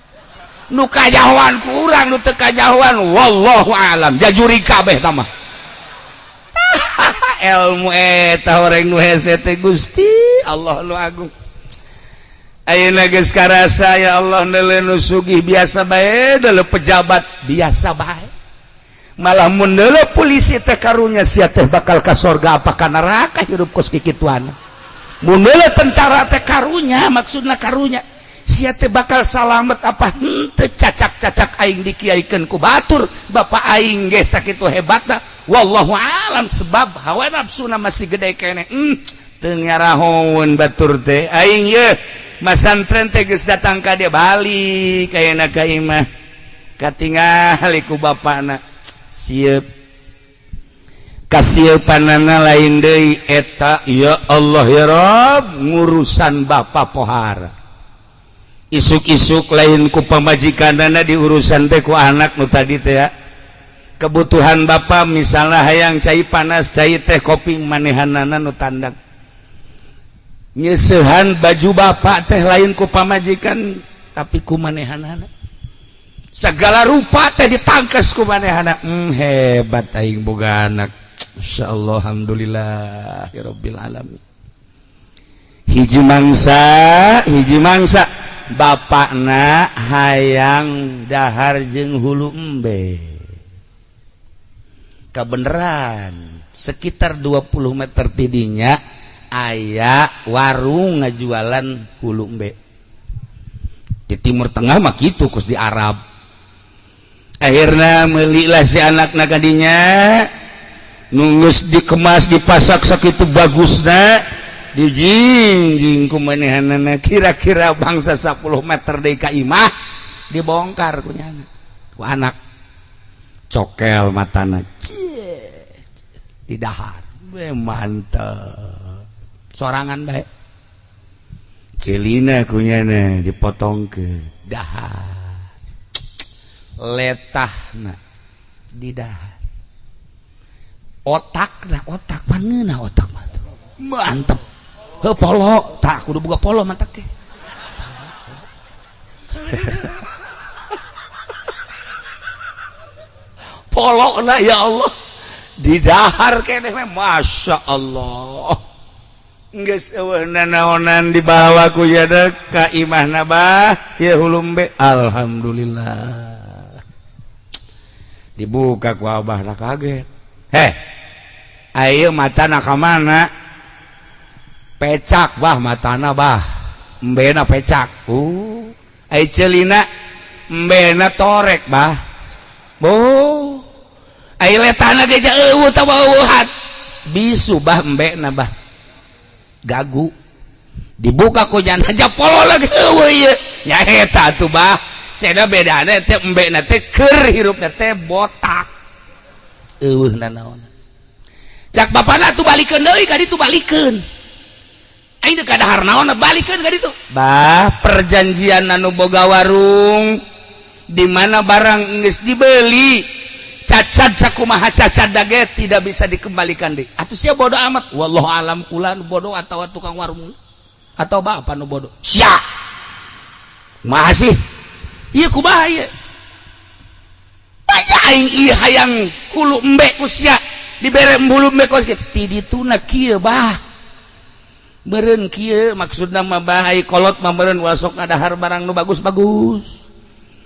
nu kanyahoan kurang, nu teu kanyahoan wallahu alam, jajuri kabeh tah mah. Ilmu eta orang nu hese teh, Gusti Allah nu agung. Ayeuna geus karasa, ya Allah, neuleuh nu sugih biasa bae, deuleu pejabat biasa bae, malah mun deuleu polisi teh karunya, sia teh bakal ka sorga apa ka neraka hirup kos kikituan. Mun deuleu tentara teh karunya, maksudna karunya, sia teh bakal salamet apa henteu? Cacak-cacak aing dikiaikeun ku batur, bapak aing ge sakitu hebatna, wallahu alam, sebab hawa nafsuna masih gede kene. Teu ngarahoun batur teh aing ye masantren teh geus datang ka dia, balik ayeuna ka imah, katingali ku bapakna sieup. Kasieupanana lain deui eta, ya Allah ya Rob, ngurusan bapak pohara isuk-isuk lain ku pamajikanana diurusan teh, ku anak nu tadi teh ya. Kebutuhan bapak misalnya hayang cai panas, cai teh, kopi, manehanana nu tandang. Nyesehan baju bapak teh lain ku pamajikan, tapi ku manehanana. Segala rupa teh ditangkes ku manehana. Hebat aing boga anak. Insyaallah, alhamdulillah rabbil alamin. Hiji mangsa, hiji mangsa bapakna hayang dahar jeung hulu embe. Kebenaran sekitar 20 meter tidinya aya warung ngajualan hulu embe. Di Timur Tengah mah gitu, kos di Arab. Akhirnya melilah si anak kadinya, nunggus dikemas, dipasak sakitu bagusna, dijingjing ku manehanana. Kira-kira bangsa 10 meter deui ka imah, dibongkar ku nyana, ku anak cokel matana di dahar. Be, mantep sorangan bae. Celina kunyana dipotong ke dahar, letahna di dahar, otak nah, otak paneuna, otak mah mantep. Heuh, polo tak kudu boga polo, mantap ke polo lah. Ya Allah, di dahar keneh, Masya Allah. Geus eueuh nanaonan, dibawa ku jada ka imahna, "Bah, ya hulumbe." Alhamdulillah. Dibuka ku abah, kaget. "Heh, ayo matana ka mana?" "Pecak, Bah, matana, Bah, embena pecak." Ai celina?" "Embena torek, Bah." "Oh, ai letana ge eueuh tah eueuhan." "Bisu, Bah, embena, Bah, gagu." Dibuka ku jan aja polo lagi eueuh ieu nya. "Eta atuh, Bah, cenah bedana teh embena teh keur hirupna teh botak, eueuh nanaon." Cak bapana, "Tuh balikeun deui ka ditu, balikeun. Aing teh kadahar naon, balikeun ka ditu." Bah, perjanjian anu boga warung di mana barang geus dibeli, cacat sakumaha cacat dage tidak bisa dikembalikan deh. Atuh sia bodoh amat. Wallahu alam, kula nu bodoh atau tukang warung atau bapak nu bodoh? Sia masih ieu kumaha ieu? Banyak aing ieu hayang hulu embe ku sia dibere hulu embe kos kieu. Ti dituna kieu, Bah, meureun kieu maksudna mah, Bah. Ai kolot mah meureun wasok ngadahar barang nu bagus-bagus.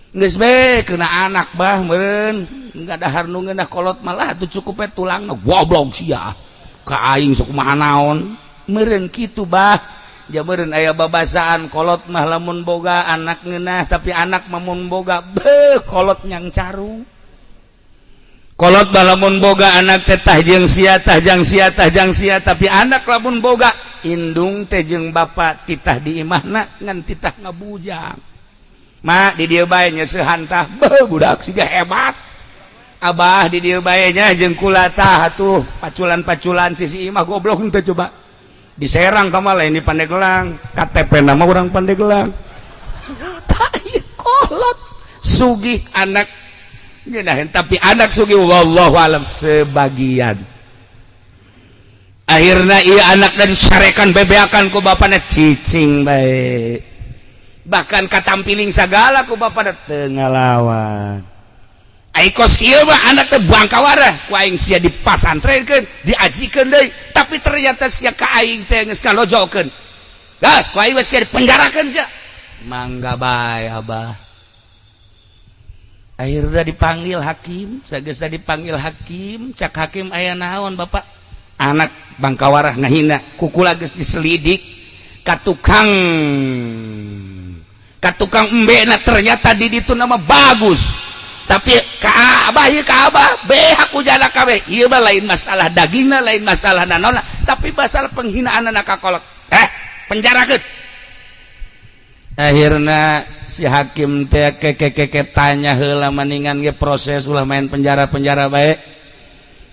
Geus be kena anak, Bah, meureun ngadahar nu ngeunah. Kolot malah atuh cukup we tulangna. Goblok sia ka aing, sok kumaha naon. Meureun kitu, Bah. Ja meureun aya babasaan, kolot mah lamun boga anak ngeunah, tapi anak mah mun boga, beuh, kolot nyang carung. Kolot mah lamun boga anak teh tah jeung sia, tah jang sia, tah jang sia, tapi anak lamun boga Indung teh jeung bapak titah di imahna ngan titah ngabujang. Mak, di dieu bae nyeusehan tah. Beuh, budak siga hebat. Abah, di dieu bae nya jeung kula tah atuh paculan-paculan sisi imah. Goblok teh, coba diserang ka lain di Pandeglang, KTP nama orang Pandeglang. Tak kolot sugih anak ngeunaheun, tapi anak sugih wallahu alam sebagian. Akhirnya iya anak dan carekan, bebeakan ku bapakna, cicing bae, bahkan katampiling sagala ku bapakna teu ngalawan. Ai kos kieu mah anak teh bangkawarah ku aing sia dipasantrenkeun, diajikeun deui, tapi ternyata sia ka aing teh geus kalojokeun. Gas ku aing mah sia dipenjarakeun sia. Mangga bae, Abah. Akhirnya dipanggil hakim. Sageus dipanggil hakim, cak hakim, "Aya naon, Bapak?" "Anak bangkawarah ngahina kukula." Geus diselidik ka tukang, ka tukang embe na, ternyata di ditu nama bagus, tapi ka abah ieu, ka abah beak ku jana kabeh. Ieu mah lain masalah dagingna, lain masalah nanona, tapi masalah penghinaan anak ka kolot. Eh, penjarakeun. Akhirnya si hakim teh keke tanya heula, maningan ge proses, ulah main penjara-penjara bae,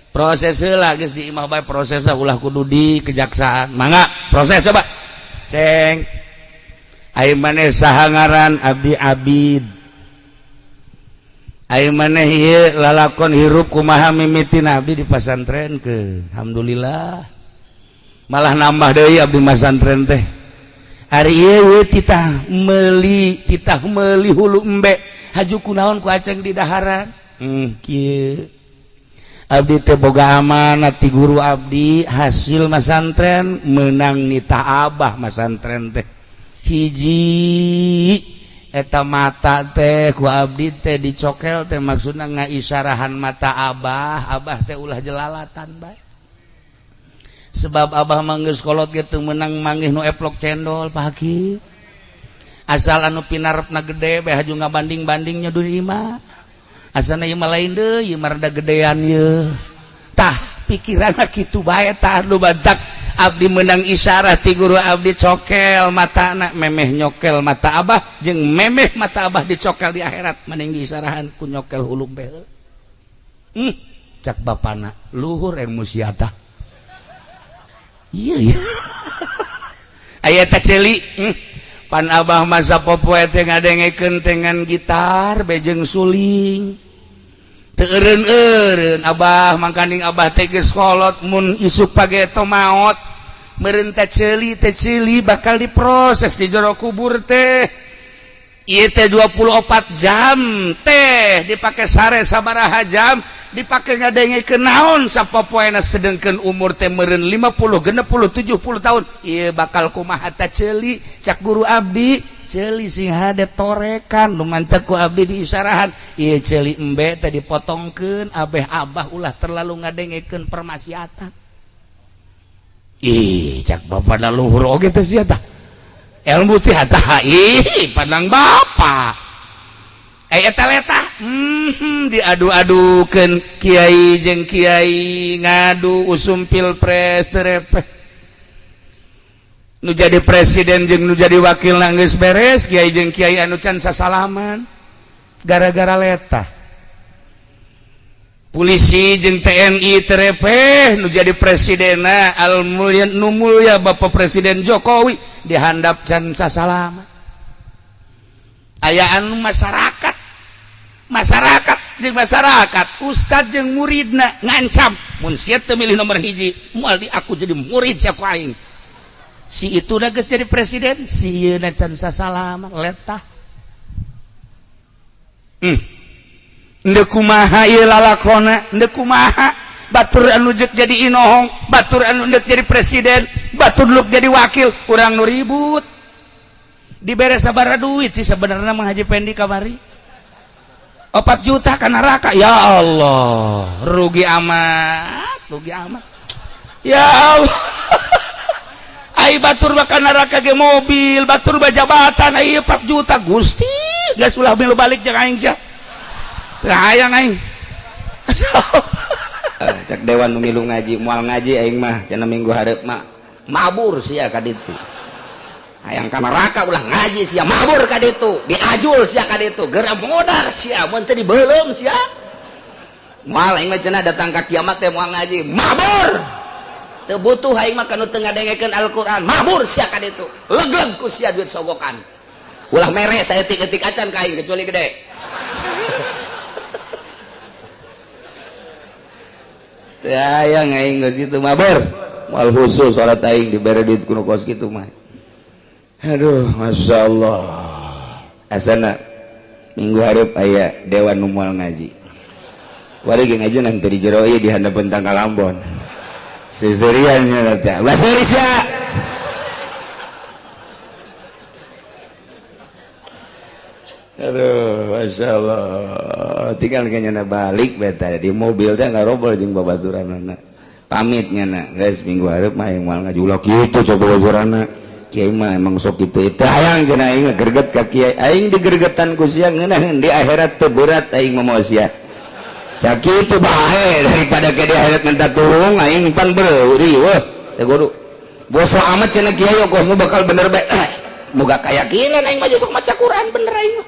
proses heula. Geus di imah bae proses, ulah kudu di kejaksaan. Mangga proses, coba ceng. Ai maneh saha ngaran? "Abdi Abid." Ai maneh ieu lalakon hirup kumaha mimitina? "Abdi di pasantren ke, alhamdulillah malah nambah deui abdi masantren teh. Ari ieu titah meuli hulu embe, haju kunaon ku aceng di daharan?" Kieu, abdi teh boga amanat ti guru abdi hasil masantren, menang nita abah masantren teh. Hiji eta mata teh ku abdi teh dicokel teh, maksudna ngaisyarahan mata abah, abah teh ulah jelalatan bae, sebab abah mah geus kolot gitu menang manggih nu eplok cendol, Pak Hakim. Asal anu pinarepna gede bae haju ngabanding-bandingnya di imah, asalna ieu mah lain deui, ieu mah rada gedean ye. Tah, pikiranna kitu bae. Tah, nu bantak abdi menang isyarat ti guru abdi, cokel matana. Memeh nyokel mata abah jeung memeh mata abah dicokel di akhirat, mending diisyarahan ku nyokel hulu behel. Cak bapana, "Luhur ilmu sia tah." Iya, aya teh ceuli. Pan abah masa popoe teh ngadengekeun dengan gitar bejeng suling, teu eureun-eureun abah. Mangkaning abah teh geus kolot, mun isuk pageto maot meureun teh ceuli teh, ceuli bakal diproses di jero kubur teh. Ieu teh 24 jam teh dipake sare sabaraha jam, dipake ngadengekeun naon sapopoena, sedengkeun umur teh meureun 50, 60, 70 tahun. Ieu bakal kumaha tah ceuli? Cak guru abdi, "Ceuli sing hade torekan." Nu mantek ku abdi diisyarahan ieu ceuli embe teh dipotongkeun abeh abah ulah terlalu ngadengekeun permaksiatan. Ih, cak bapana, "Luhur oge teh sia tah ilmu teh." Tah, ih, pandang bapak eh eta letah. Diadu-adukeun kiai jeung kiai, ngadu usum pilpres terepeh. Nu jadi presiden jeung nu jadi wakil geus beres, kiai jeung kiai anu can sasalaman gara-gara letah. Polisi jeung TNI terepeh. Nu jadi presidena al mulia, nu mulia Bapak Presiden Jokowi, dihandap can sasalaman. Aya anu masyarakat, masyarakat jeung masyarakat, ustad jeung muridna ngancam, mun sia teu milih nomor 1, moal di aku jadi murid sia ku aing. Si itu geus jadi presiden, si ieu can sasalaman letah. Ndek kumaha ieu lalakona? Ndek kumaha batur anu jek jadi inohong, batur anu ndek jadi presiden, batur nu jadi wakil, urang nu ribut? Dibere sabaraha duit sih sebenarnya Mang Haji Pendi kamari? 4 juta ka neraka. Ya Allah, rugi amat, rugi amat, ya Allah. Ai batur bakal neraka ge mobil, batur jabatan, ai 4 juta. Gusti, geus ulah milu balik jeung aing sia. Teu hayang aing. Cek dewan nu milu ngaji, "Moal ngaji aing mah," cenah, "minggu hareup mah." Mabur sia ka ditu. Hayang ka neraka ulah ngaji sia, mabur ka ditu. Diajul sia ka ditu, geura modar sia, mun teu dibeuleum sia. Moal aing mah cenah datang ka kiamat teh moal ngaji, mabur. Teu butuh aing mah kanu teu ngadengekeun Al-Qur'an, mabur sia ka ditu. Legleg ku sia duit sogokan. Ulah mere saeutik-eutik acan ka aing kecuali gede. Teu hayang aing geus kitu mabur. Moal khusus salat aing dibere duit kuno kos kitu mah. Aduh, Masya Allah. Asana minggu hareup aya dewan nu moal ngaji. Kuari ge ngaji nanti di jero ieu di handapeun tangkal ambon. Seserian nya teh. Bahasa Indonesia. Aduh, Masya Allah. Tinggal kayaknya balik beta di mobil teh ngarobol jeung babaturanana. Pamit nya guys minggu hareup mah yang moal ngaji ulah kitu coba babaturanana. Kiai mah emang sok kitu itu hayang cenah aing greget ka kiai aing digergetan ku sia ngeunaheun di akhirat teu berat aing mah sia sakitu bae daripada ke di akhirat minta tulung aing pan beuri weuh teh kudu boso amat cenah kiai kos nu bakal bener bae moga kayakinan aing mah sok maca Quran bener aing mah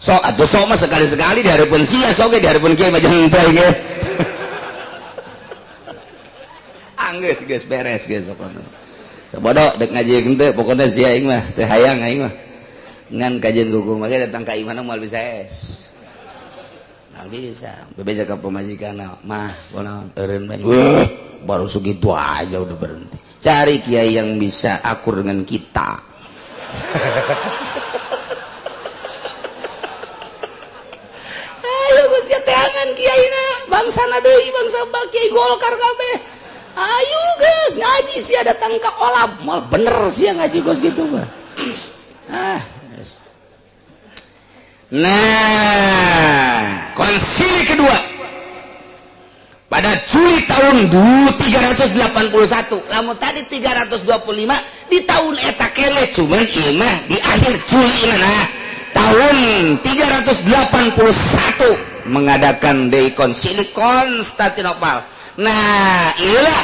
sok atuh sok mah sekali-sekali di hareupeun sia sok ge di hareupeun kiai mah jangan teh aing anggeus geus beres geus pokona sabodo dek ngaji henteu pokona sia aing mah teu hayang aing mah ngan kajian kuku mah datang ka imahna moal bisa es moal bisa bebeja ka pamajikanna mah kunaon eureun bae weuh baru segitu aja udah berhenti cari kiai yang bisa akur dengan kita. Ayo geus sia teangan kiaina bangsana deui bangsa kiai Golkar kabeh. Ayo guys ngaji sia datang ke olab mal bener sia ngaji gos gitu mah. Ah, yes. Nah, konsili kedua pada Juli tahun 381. Lamun tadi 325 di tahun eta kele cuman ieu mah di akhir Juli nah tahun 381 mengadakan deui konsili Konstantinopel. Nah, iyalah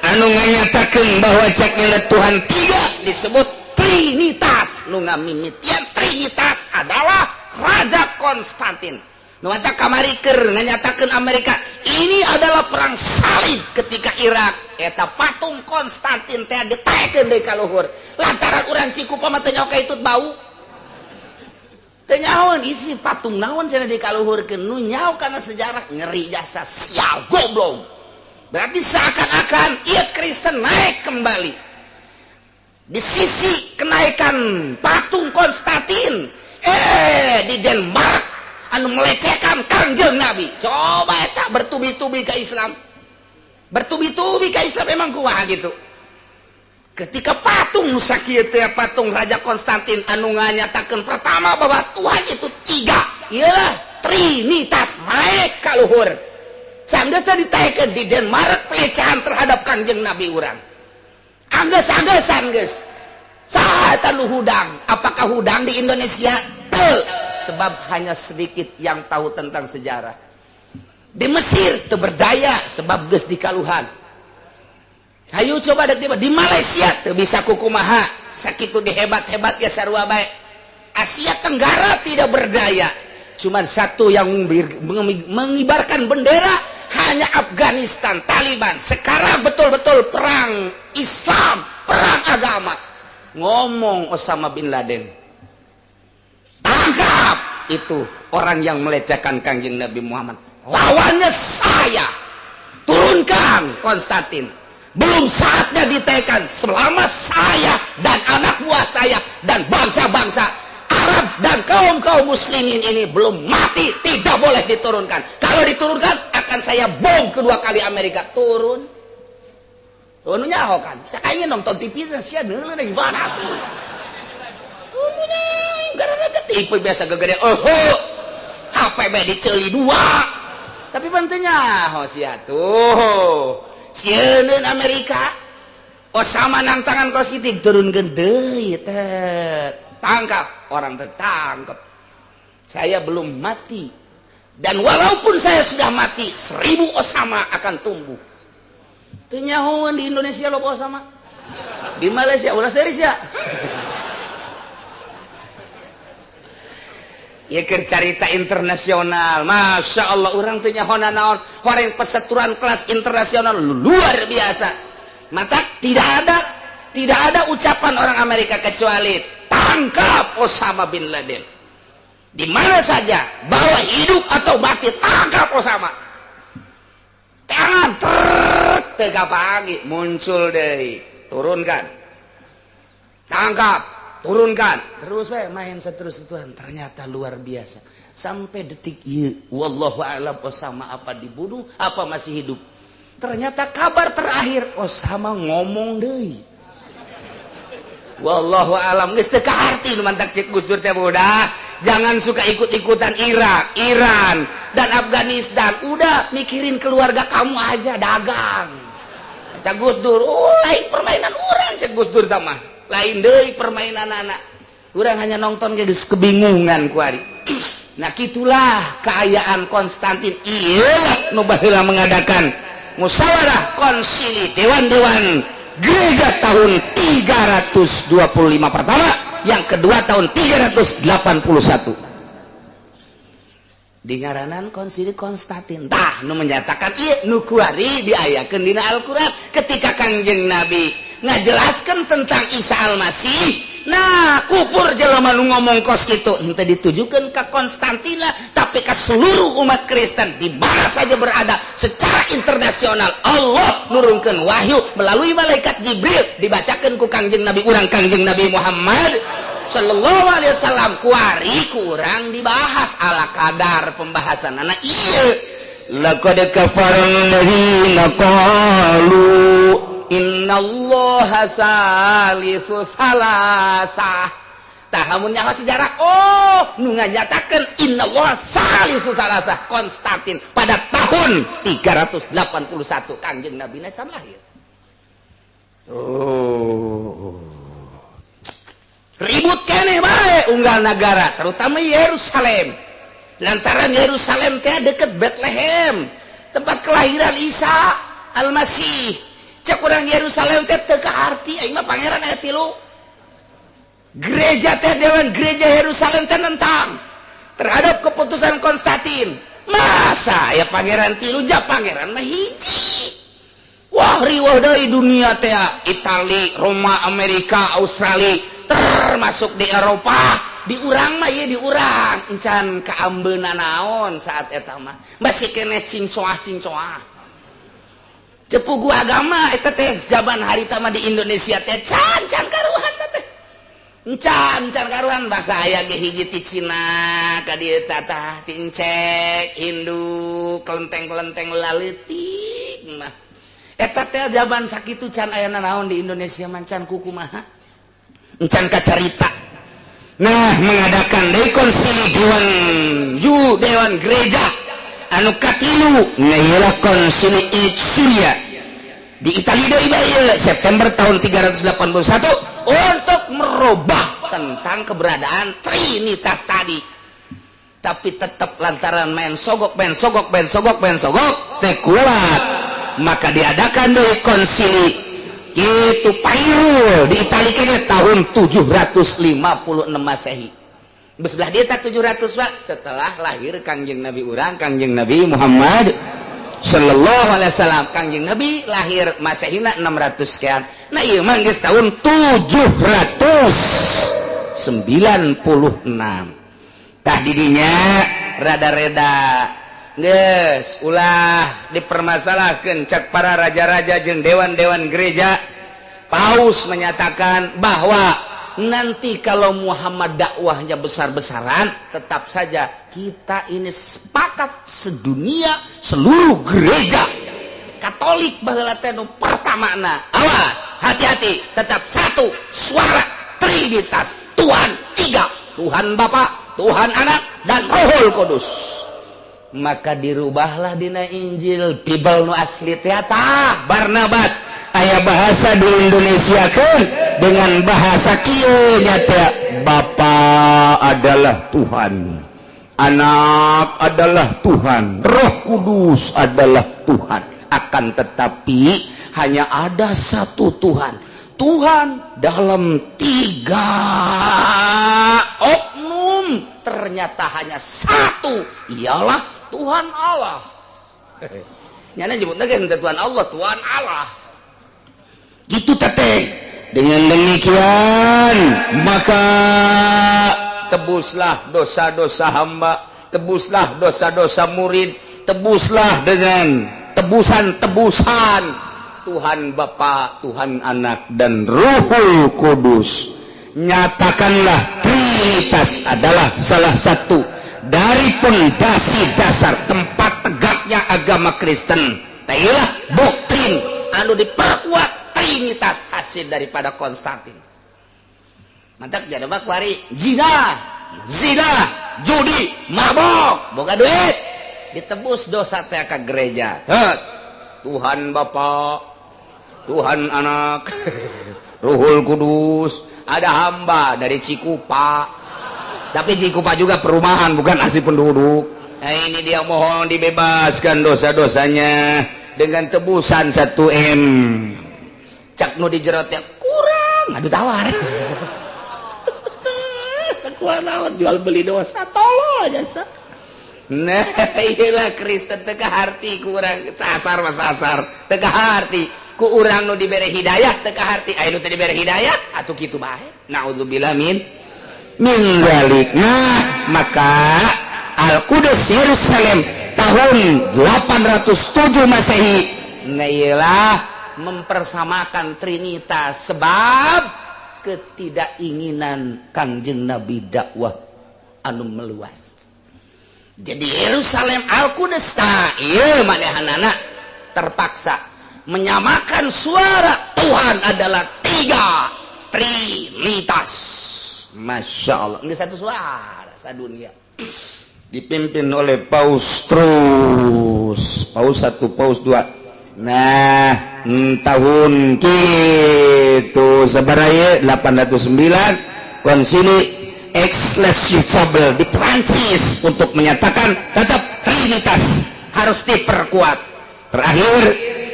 anu nganyatakeun bahwa ceknya Tuhan tiga disebut Trinitas. Nu ngamimitian Trinitas adalah Raja Konstantin. Nu eta kamari keur nganyatakeun Amerika ini adalah perang salib ketika Irak eta patung Konstantin teh ditaekeun deui ka luhur. Lantaran urang Cikupa mah teu nyaho ka itut bau. Teu nyahoeun isi patung naon cenah dikaluhurkeun nu nyaho kana sejarah ngeri jasa sial goblok. Berarti seakan-akan ia Kristen naik kembali. Di sisi kenaikan patung Konstantin, di Denmark anu melecehkan Kangjeng Nabi. Coba eta bertubi-tubi ke Islam. Bertubi-tubi ke Islam emang kumaha gitu. Ketika patung nu sakieu teh patung Raja Konstantin anu nganyatakeun pertama bahwa Tuhan itu tiga, iyalah Trinitas naik ka luhur. Sanggeusna ditaekeun di Denmark pelecehan terhadap Kangjeng Nabi urang. Anggeus-anggesan geus. Saha eta nu hudang? Apakah hudang di Indonesia? Teu, sebab hanya sedikit yang tahu tentang sejarah. Di Mesir teu berdaya sebab geus dikaluhan. Hayu coba dek di Malaysia teu bisa kukumaha, sakitu dihebat-hebat ge sarua bae. Asia Tenggara tidak berdaya. Cuman satu yang mengibarkan bendera hanya Afghanistan, Taliban. Sekarang betul-betul perang Islam, perang agama. Ngomong Osama bin Laden, tangkap itu orang yang melecehkan Kangjeng Nabi Muhammad. Lawannya saya, turunkan Konstantin. Belum saatnya ditekan selama saya dan anak buah saya dan bangsa-bangsa Arab dan kaum-kaum muslimin ini belum mati, tidak boleh diturunkan. Kalau diturunkan akan saya bom kedua kali Amerika. Turun. Turun nyaho kan. Cak aing nonton TV sia deuleu gimana tuh. Turunnya gara-gara TV biasa gegede. Oh, HP be diceuli dua. Tapi bantu nyaho sia tuh. Sieun Amerika. Osama nang tangan kos kitu turunkeun deui teh. Tangkap orang tertangkap. Saya belum mati. Dan walaupun saya sudah mati, 1000 Osama akan tumbuh. Teu nyahoeun di Indonesia loba Osama, di Malaysia ulah serius ya. Ya, carita internasional, Masya Allah, orang teu nyaho naon horeng perseteruan kelas internasional luar biasa. Mata tidak ada ucapan orang Amerika kecuali tangkap Osama bin Laden di mana saja, bawa hidup atau mati, tangkap Osama. Tangan tega pagi muncul deh, turunkan, tangkap, turunkan, terus we main seterus. Tuhan, ternyata luar biasa sampai detik ini, wallahu a'lam, Osama apa dibunuh apa masih hidup. Ternyata kabar terakhir Osama ngomong deui. Wallahu a'lam, geus teu kaharti nu mantak cek Gus Dur teh, udah jangan suka ikut-ikutan Irak, Iran, dan Afghanistan. Udah, mikirin keluarga kamu aja, dagang. Kata Gus Dur, oh, lain permainan orang, cek Gus Dur mah lain deui permainan anak orang, hanya nonton geus kebingungan kuari. Nah, gitulah keayaan Konstantin. Iya, nu baheula mengadakan musyawarah konsili dewan-dewan gereja tahun 325 pertama, yang kedua tahun 381, di ngaranan konsili Konstantin. Tah, nu menyatakan iya nu kuari diayakeun dina Al-Qur'an ketika Kangjeng Nabi ngajelaskan tentang Isa Al-Masih. Nah, kupur jelema nu ngomong kos itu henteu ditujukan ke Konstantina, tapi ke seluruh umat Kristen di mana saja berada secara internasional. Allah nurunkan wahyu melalui malaikat Jibril, dibacakan ku Kangjeng Nabi urang, Kangjeng Nabi Muhammad Shallallahu Alaihi Wasallam. Kuari kurang dibahas ala kadar pembahasan anak iya. Laqad kafara alladzina qalu innallaha salisu salasah. Tah, lamun nyaho sejarah, oh, nu nganyatakeun innallaha salisu salasah Konstantin pada tahun 381, Kangjeng Nabi can lahir. Oh, ribut keneh bae unggal negara, terutama Yerusalem, lantaran Yerusalem teh deket Bethlehem, tempat kelahiran Isa Al-Masih. Cek urang Yerusalem teh teu kaarti, aing mah pangeran aya tilu. Gereja teh, dewan gereja Yerusalem teh nentang terhadap keputusan Konstantin. Masa ya pangeran tilu, ja pangeran mah hiji. Wah, riweuh deui dunia teh, Itali, Roma, Amerika, Australia, termasuk di Eropa. Di urang mah ye, di urang encan kaambeuna naon saat eta mah, masih keneh cincoah cincoah cepugu agama eta teh. Zaman harita mah di Indonesia teh can can karuhan teh, encan can karuhan. Bahasa aya ge hiji ti Cina ka dieu, tah, ti Encek Hindu, kelenteng-kelenteng laleutik mah eta teh. Zaman sakitu can aya naon di Indonesia, mancan kukumaha, encan kacarita. Nah, mengadakan deui konsili dewan ju dewan gereja anu katilu, nah, konsili Nicea di Italia deui bae, September tahun 381, untuk merubah tentang keberadaan Trinitas tadi. Tapi tetap lantaran main sogok, main sogok, main sogok, main sogok teh kuat, maka diadakan deui konsili itu Pairul di Itali kayaknya tahun 756 Masehi. Sebelah dia tak 700, Pak, setelah lahir Kangjeng Nabi urang, Kangjeng Nabi Muhammad Sallallahu Alaihi Wasallam. Kangjeng Nabi lahir Masehina 600 sekian. Nah, iya mah geus tahun 796. Tah, didinya rada-reda geus ulah dipermasalahkan cek para raja-raja jeung dewan-dewan gereja. Paus menyatakan bahwa nanti kalau Muhammad dakwahnya besar-besaran, tetap saja kita ini sepakat sedunia, seluruh gereja Katolik baheula teh nu pertama. Awas, hati-hati, tetap satu suara, Trinitas, Tuhan tiga, Tuhan Bapa, Tuhan Anak, dan Roh Kudus. Maka dirubahlah dina Injil, Bible nu asli teh. Barnabas aya bahasa di Indonesia kan dengan bahasa kieu nya, Bapa adalah Tuhan, Anak adalah Tuhan, Roh Kudus adalah Tuhan. Akan tetapi Hanya ada satu Tuhan, Tuhan dalam tiga oknum ternyata hanya satu, ialah Tuhan Allah. Nyana nyebutna ge Tuhan Allah, Tuhan Allah gitu tete. Dengan demikian maka tebuslah dosa-dosa hamba, tebuslah dosa-dosa murid, tebuslah dengan tebusan-tebusan Tuhan Bapa, Tuhan Anak, dan Ruhul Kudus. Nyatakanlah Trinitas adalah salah satu dari pondasi dasar tempat tegaknya agama Kristen. Tailah doktrin anu diperkuat Trinitas hasil daripada Konstantin. Mantap, jadi mah kuari zina, zina, judi, mabok, boga duit, ditebus dosa teh ka gereja. Tet. Tuhan Bapa, Tuhan Anak, Ruhul Kudus. Ada hamba dari Cikupa, tapi Cikupa juga perumahan, bukan asli penduduk. Nah, ini dia mohon dibebaskan dosa-dosanya dengan tebusan 1 M. Cak nu di jero teh kurang, aduh, tawar. Kurang naon, jual beli dosa, tolol jasa. Nah, iyalah, Kristen teu kaharti ku urang, sasar mah sasar, teu kaharti ku urang nu dibere hidayah, teu kaharti. Aya nu teu dibere hidayah atuh kitu bae. Naudzubillah min dzalik. Nah, maka Al-Qudus Yerusalem tahun 807 Masehi. Nah, iyalah mempersamakan Trinitas sebab ketidakinginan Kangjeng Nabi dakwah anu meluas. Jadi Yerusalem Al-Qudus, nah, iya, manehanana terpaksa menyamakan suara Tuhan adalah tiga, Trinitas. Masya Allah, ini satu suara sadunia dipimpin oleh Paus terus, Paus satu, Paus dua. Nah, tahun gitu sebenarnya 809 konsili Aix-les-Chapelle di Prancis untuk menyatakan tetap Trinitas harus diperkuat. Terakhir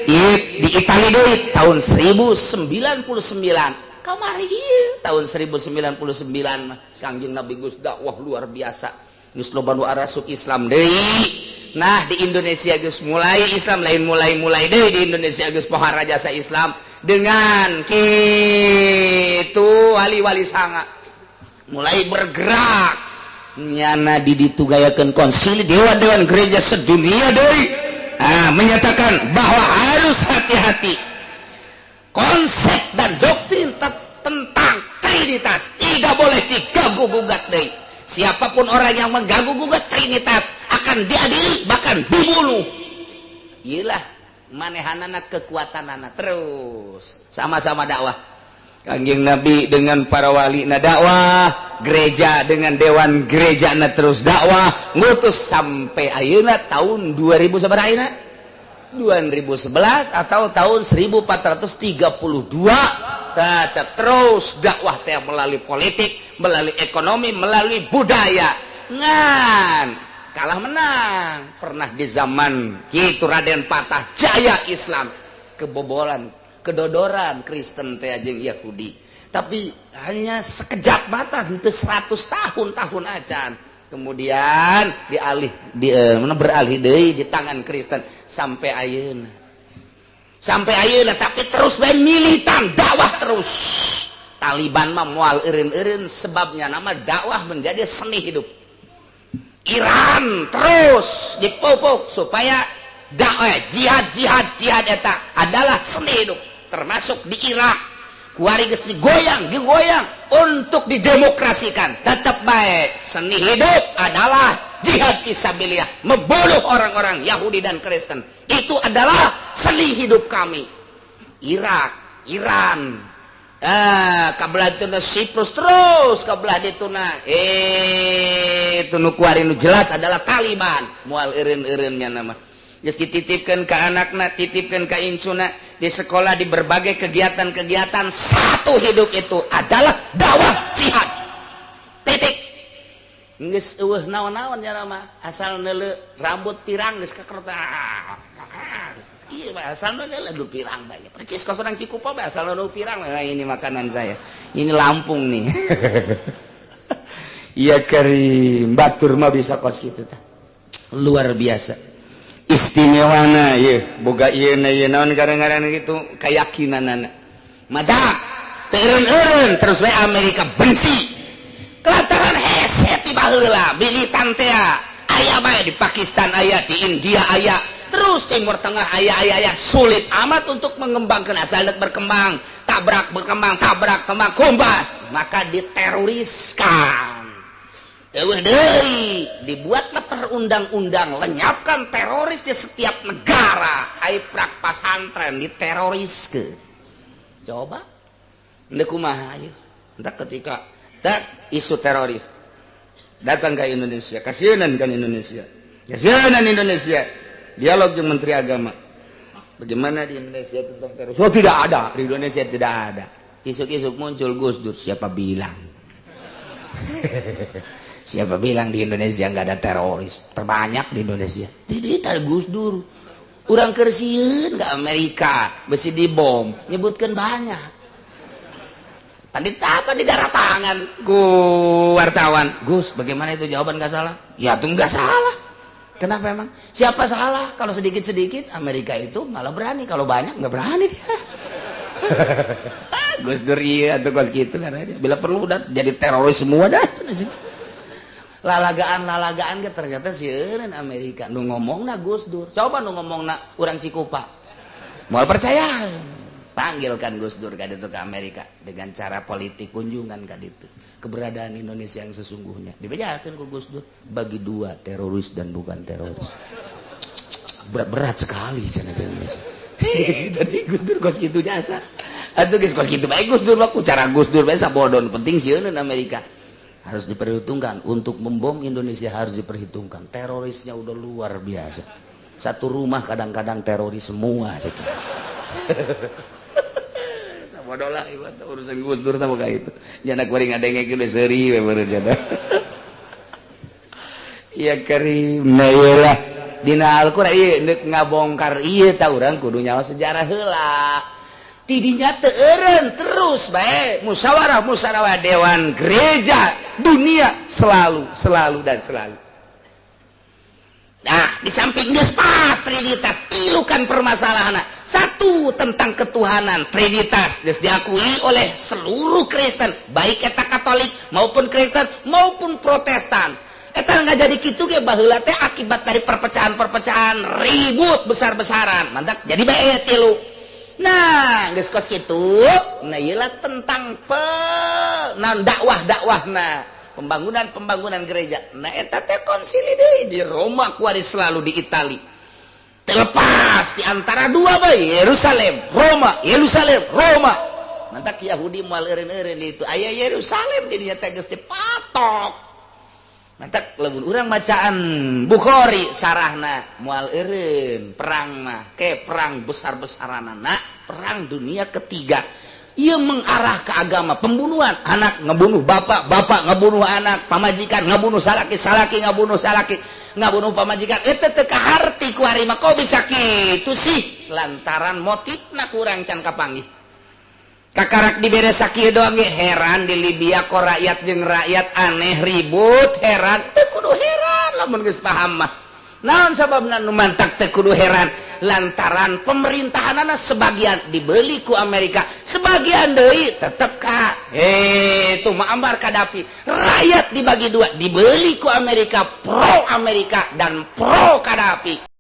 di Itali deui tahun 1099 kamari ieu, tahun 1099 mah Kangjeng Nabi geus dakwah luar biasa, geus loba nu arasuk Islam deui. Nah, di Indonesia geus mulai Islam, lain mulai-mulai deui, di Indonesia geus pohara jasa Islam dengan kitu wali-wali sanga mulai bergerak. Nyana di ditugayakeun konsili dewan-dewan gereja sedunia deui, ah, menyatakan bahwa harus hati-hati, konsep dan doktrin tentang Trinitas tidak boleh diganggu gugat deui. Siapapun orang yang mengganggu gugat Trinitas akan diadili, bahkan dibunuh. Iyalah, manehanana kekuatan anak terus sama-sama dakwah. Kangjeng Nabi dengan para wali na dakwah, gereja dengan dewan gereja na terus dakwah, ngutus sampai ayeuna tahun 2000 sabaraha ayeuna? 2011 atau tahun 1432 tetap terus dakwah teh melalui politik, melalui ekonomi, melalui budaya. Ngan kalah menang pernah di zaman gitu Raden Patah jaya Islam, kebobolan, kedodoran Kristen teh jeung Yahudi, tapi hanya sekejap mata, itu 100 tahun tahun acan kemudian dialih di mana, beralih deui di tangan Kristen sampai ayeuna, sampai ayeuna. Tapi terus bae militan dakwah terus. Taliban mah moal eureun-eureun, sebabnya nama dakwah menjadi seni hidup. Iran terus dipupuk supaya dakwah jihad, jihad, jihad eta adalah seni hidup. Termasuk di Irak kuari geus digoyang, digoyang untuk didemokrasikan, tetap baik seni hidup adalah jihad fisabilillah, membunuh orang-orang Yahudi dan Kristen itu adalah seni hidup kami. Irak, Iran, ah, kabelah itu Siprus, terus kabelah itu. Nah, itu nu kuari nu jelas adalah Taliban moal eureun-eureunnya. Nama geus dititipkeun ke anakna, titipkeun ke incuna di sekolah, di berbagai kegiatan-kegiatan, satu hidup itu adalah dakwah jihad, titik. Geus eueuh naon-naon ya, mah asal neuleu rambut pirang geus kakerta. Iya, asalna nu pirang banyak. Percis kos orang Cikupa bae, asal nu pirang. Nah, ini makanan saya. Ini Lampung nih. Iya karim, batur mah bisa kos gitu tah. Luar biasa. Istimewana ieu, boga ieu na ieu naon kadang-kadang gitu keyakinanana. Mata teu eureun-eureun terus we Amerika benci. Kelantaran hese ti baheula militan teh aya bae di Pakistan, aya di India, aya terus Timur Tengah, aya aya aya. Sulit amat untuk mengembangkan, asal berkembang tabrak, berkembang tabrak, kembang kompas, maka diteroriskan. Eueuh deui, dibuatlah perundang-undang lenyapkan teroris di setiap negara. Ai prak pasantren diteroriskeun, coba ndek kumaha ayo. Entah ketika tak isu teroris datang ke Indonesia, kasihanan kan Indonesia, kasihanan Indonesia. Dialog dengan Menteri Agama, bagaimana di Indonesia tentang teroris? Oh, tidak ada di Indonesia, tidak ada. Isuk-isuk muncul Gus Dur, siapa bilang, siapa bilang di Indonesia nggak ada teroris? Terbanyak di Indonesia. Tidak, Gus Dur urang keur sieun ke Amerika besi dibom, nyebutkan banyak. Pandita apa di darah tangan ku wartawan, "Gus, bagaimana itu jawaban? Nggak salah ya?" Tuh, nggak salah. Kenapa emang? Siapa salah? Kalau sedikit-sedikit Amerika itu malah berani, kalau banyak nggak berani dia. Gus Dur iya atau kos gitu kan aja. Bila perlu udah jadi teroris semua dah. Lalagaan lalagaan ke ternyata sieun Amerika. Nu ngomongna Gus Dur. Coba nu ngomongna urang Cikupa. Mau percaya? Panggilkan Gus Dur ka ditu ke Amerika dengan cara politik kunjungan ka ditu. Keberadaan Indonesia yang sesungguhnya dibejakan ku Gus Dur, bagi dua, teroris dan bukan teroris. Berat-berat sekali cenah di Indonesia. Tadi Gus Dur kos gitu jasa. Atuh geus kos kitu bae Gus Dur mah, ku cara Gus Dur bae sabodon, penting sieun Amerika. Harus diperhitungkan untuk membom Indonesia, harus diperhitungkan. Terorisnya udah luar biasa. Satu rumah kadang-kadang teroris semua gitu. Sabodo lah ieu urusan Gus Dur sama kayak itu. Jana kuring ngadenge geus seuri we meureun jana. Iya karim. Nah iyalah dina Al-Qur'an ieu neuk ngabongkar ieu ta urang kudu nyawa sejarah heula. Tidinya teu eureun terus bae musyawarah musyawarah dewan gereja dunia, selalu selalu dan selalu. Nah, di samping geus pas Trinitas, tilu kan permasalahan. Satu tentang ketuhanan, Trinitas geus diakui oleh seluruh Kristen, baik eta Katolik maupun Kristen maupun Protestan. Eta nggak jadi kitu ge baheula teh akibat dari perpecahan-perpecahan ribut besar-besaran. Mantap jadi bae tilu. Nah, geus kos kitu, nah ieu tentang pe nah dakwah-dakwahna, pembangunan-pembangunan gereja. Nah, eta teh konsili deui di Roma kuari, selalu di Itali. Terlepas di antara dua bae, Yerusalem, Roma, Yerusalem, Roma. Mantak Yahudi moal eureun-eureun itu aya Yerusalem di dinya teh geus dipatok. Mantak lamun urang bacaan Bukhari sarahna moal eureun perang mah ke perang besar-besaranana, perang dunia ketiga. Ia mengarah ke agama, pembunuhan, anak ngebunuh bapak, bapak ngebunuh anak, pamajikan ngebunuh salaki, salaki ngebunuh salaki, ngebunuh pamajikan. Itu teu kaharti ku ari mah, kok bisa kitu sih? Lantaran motifna kurang can kapanggih. Kakarak dibere sakieu doang ge heran, di Libya kok rakyat jeung rakyat aneh ribut, heran. Teu kudu heran lamun geus paham mah. Naon sababna nu mantak teu kudu heran? Lantaran pemerintahanana sebagian dibeli ku Amerika, sebagian deui tetep ka itu Muammar Gaddafi. Rakyat dibagi dua, dibeli ku Amerika, pro Amerika dan pro Gaddafi.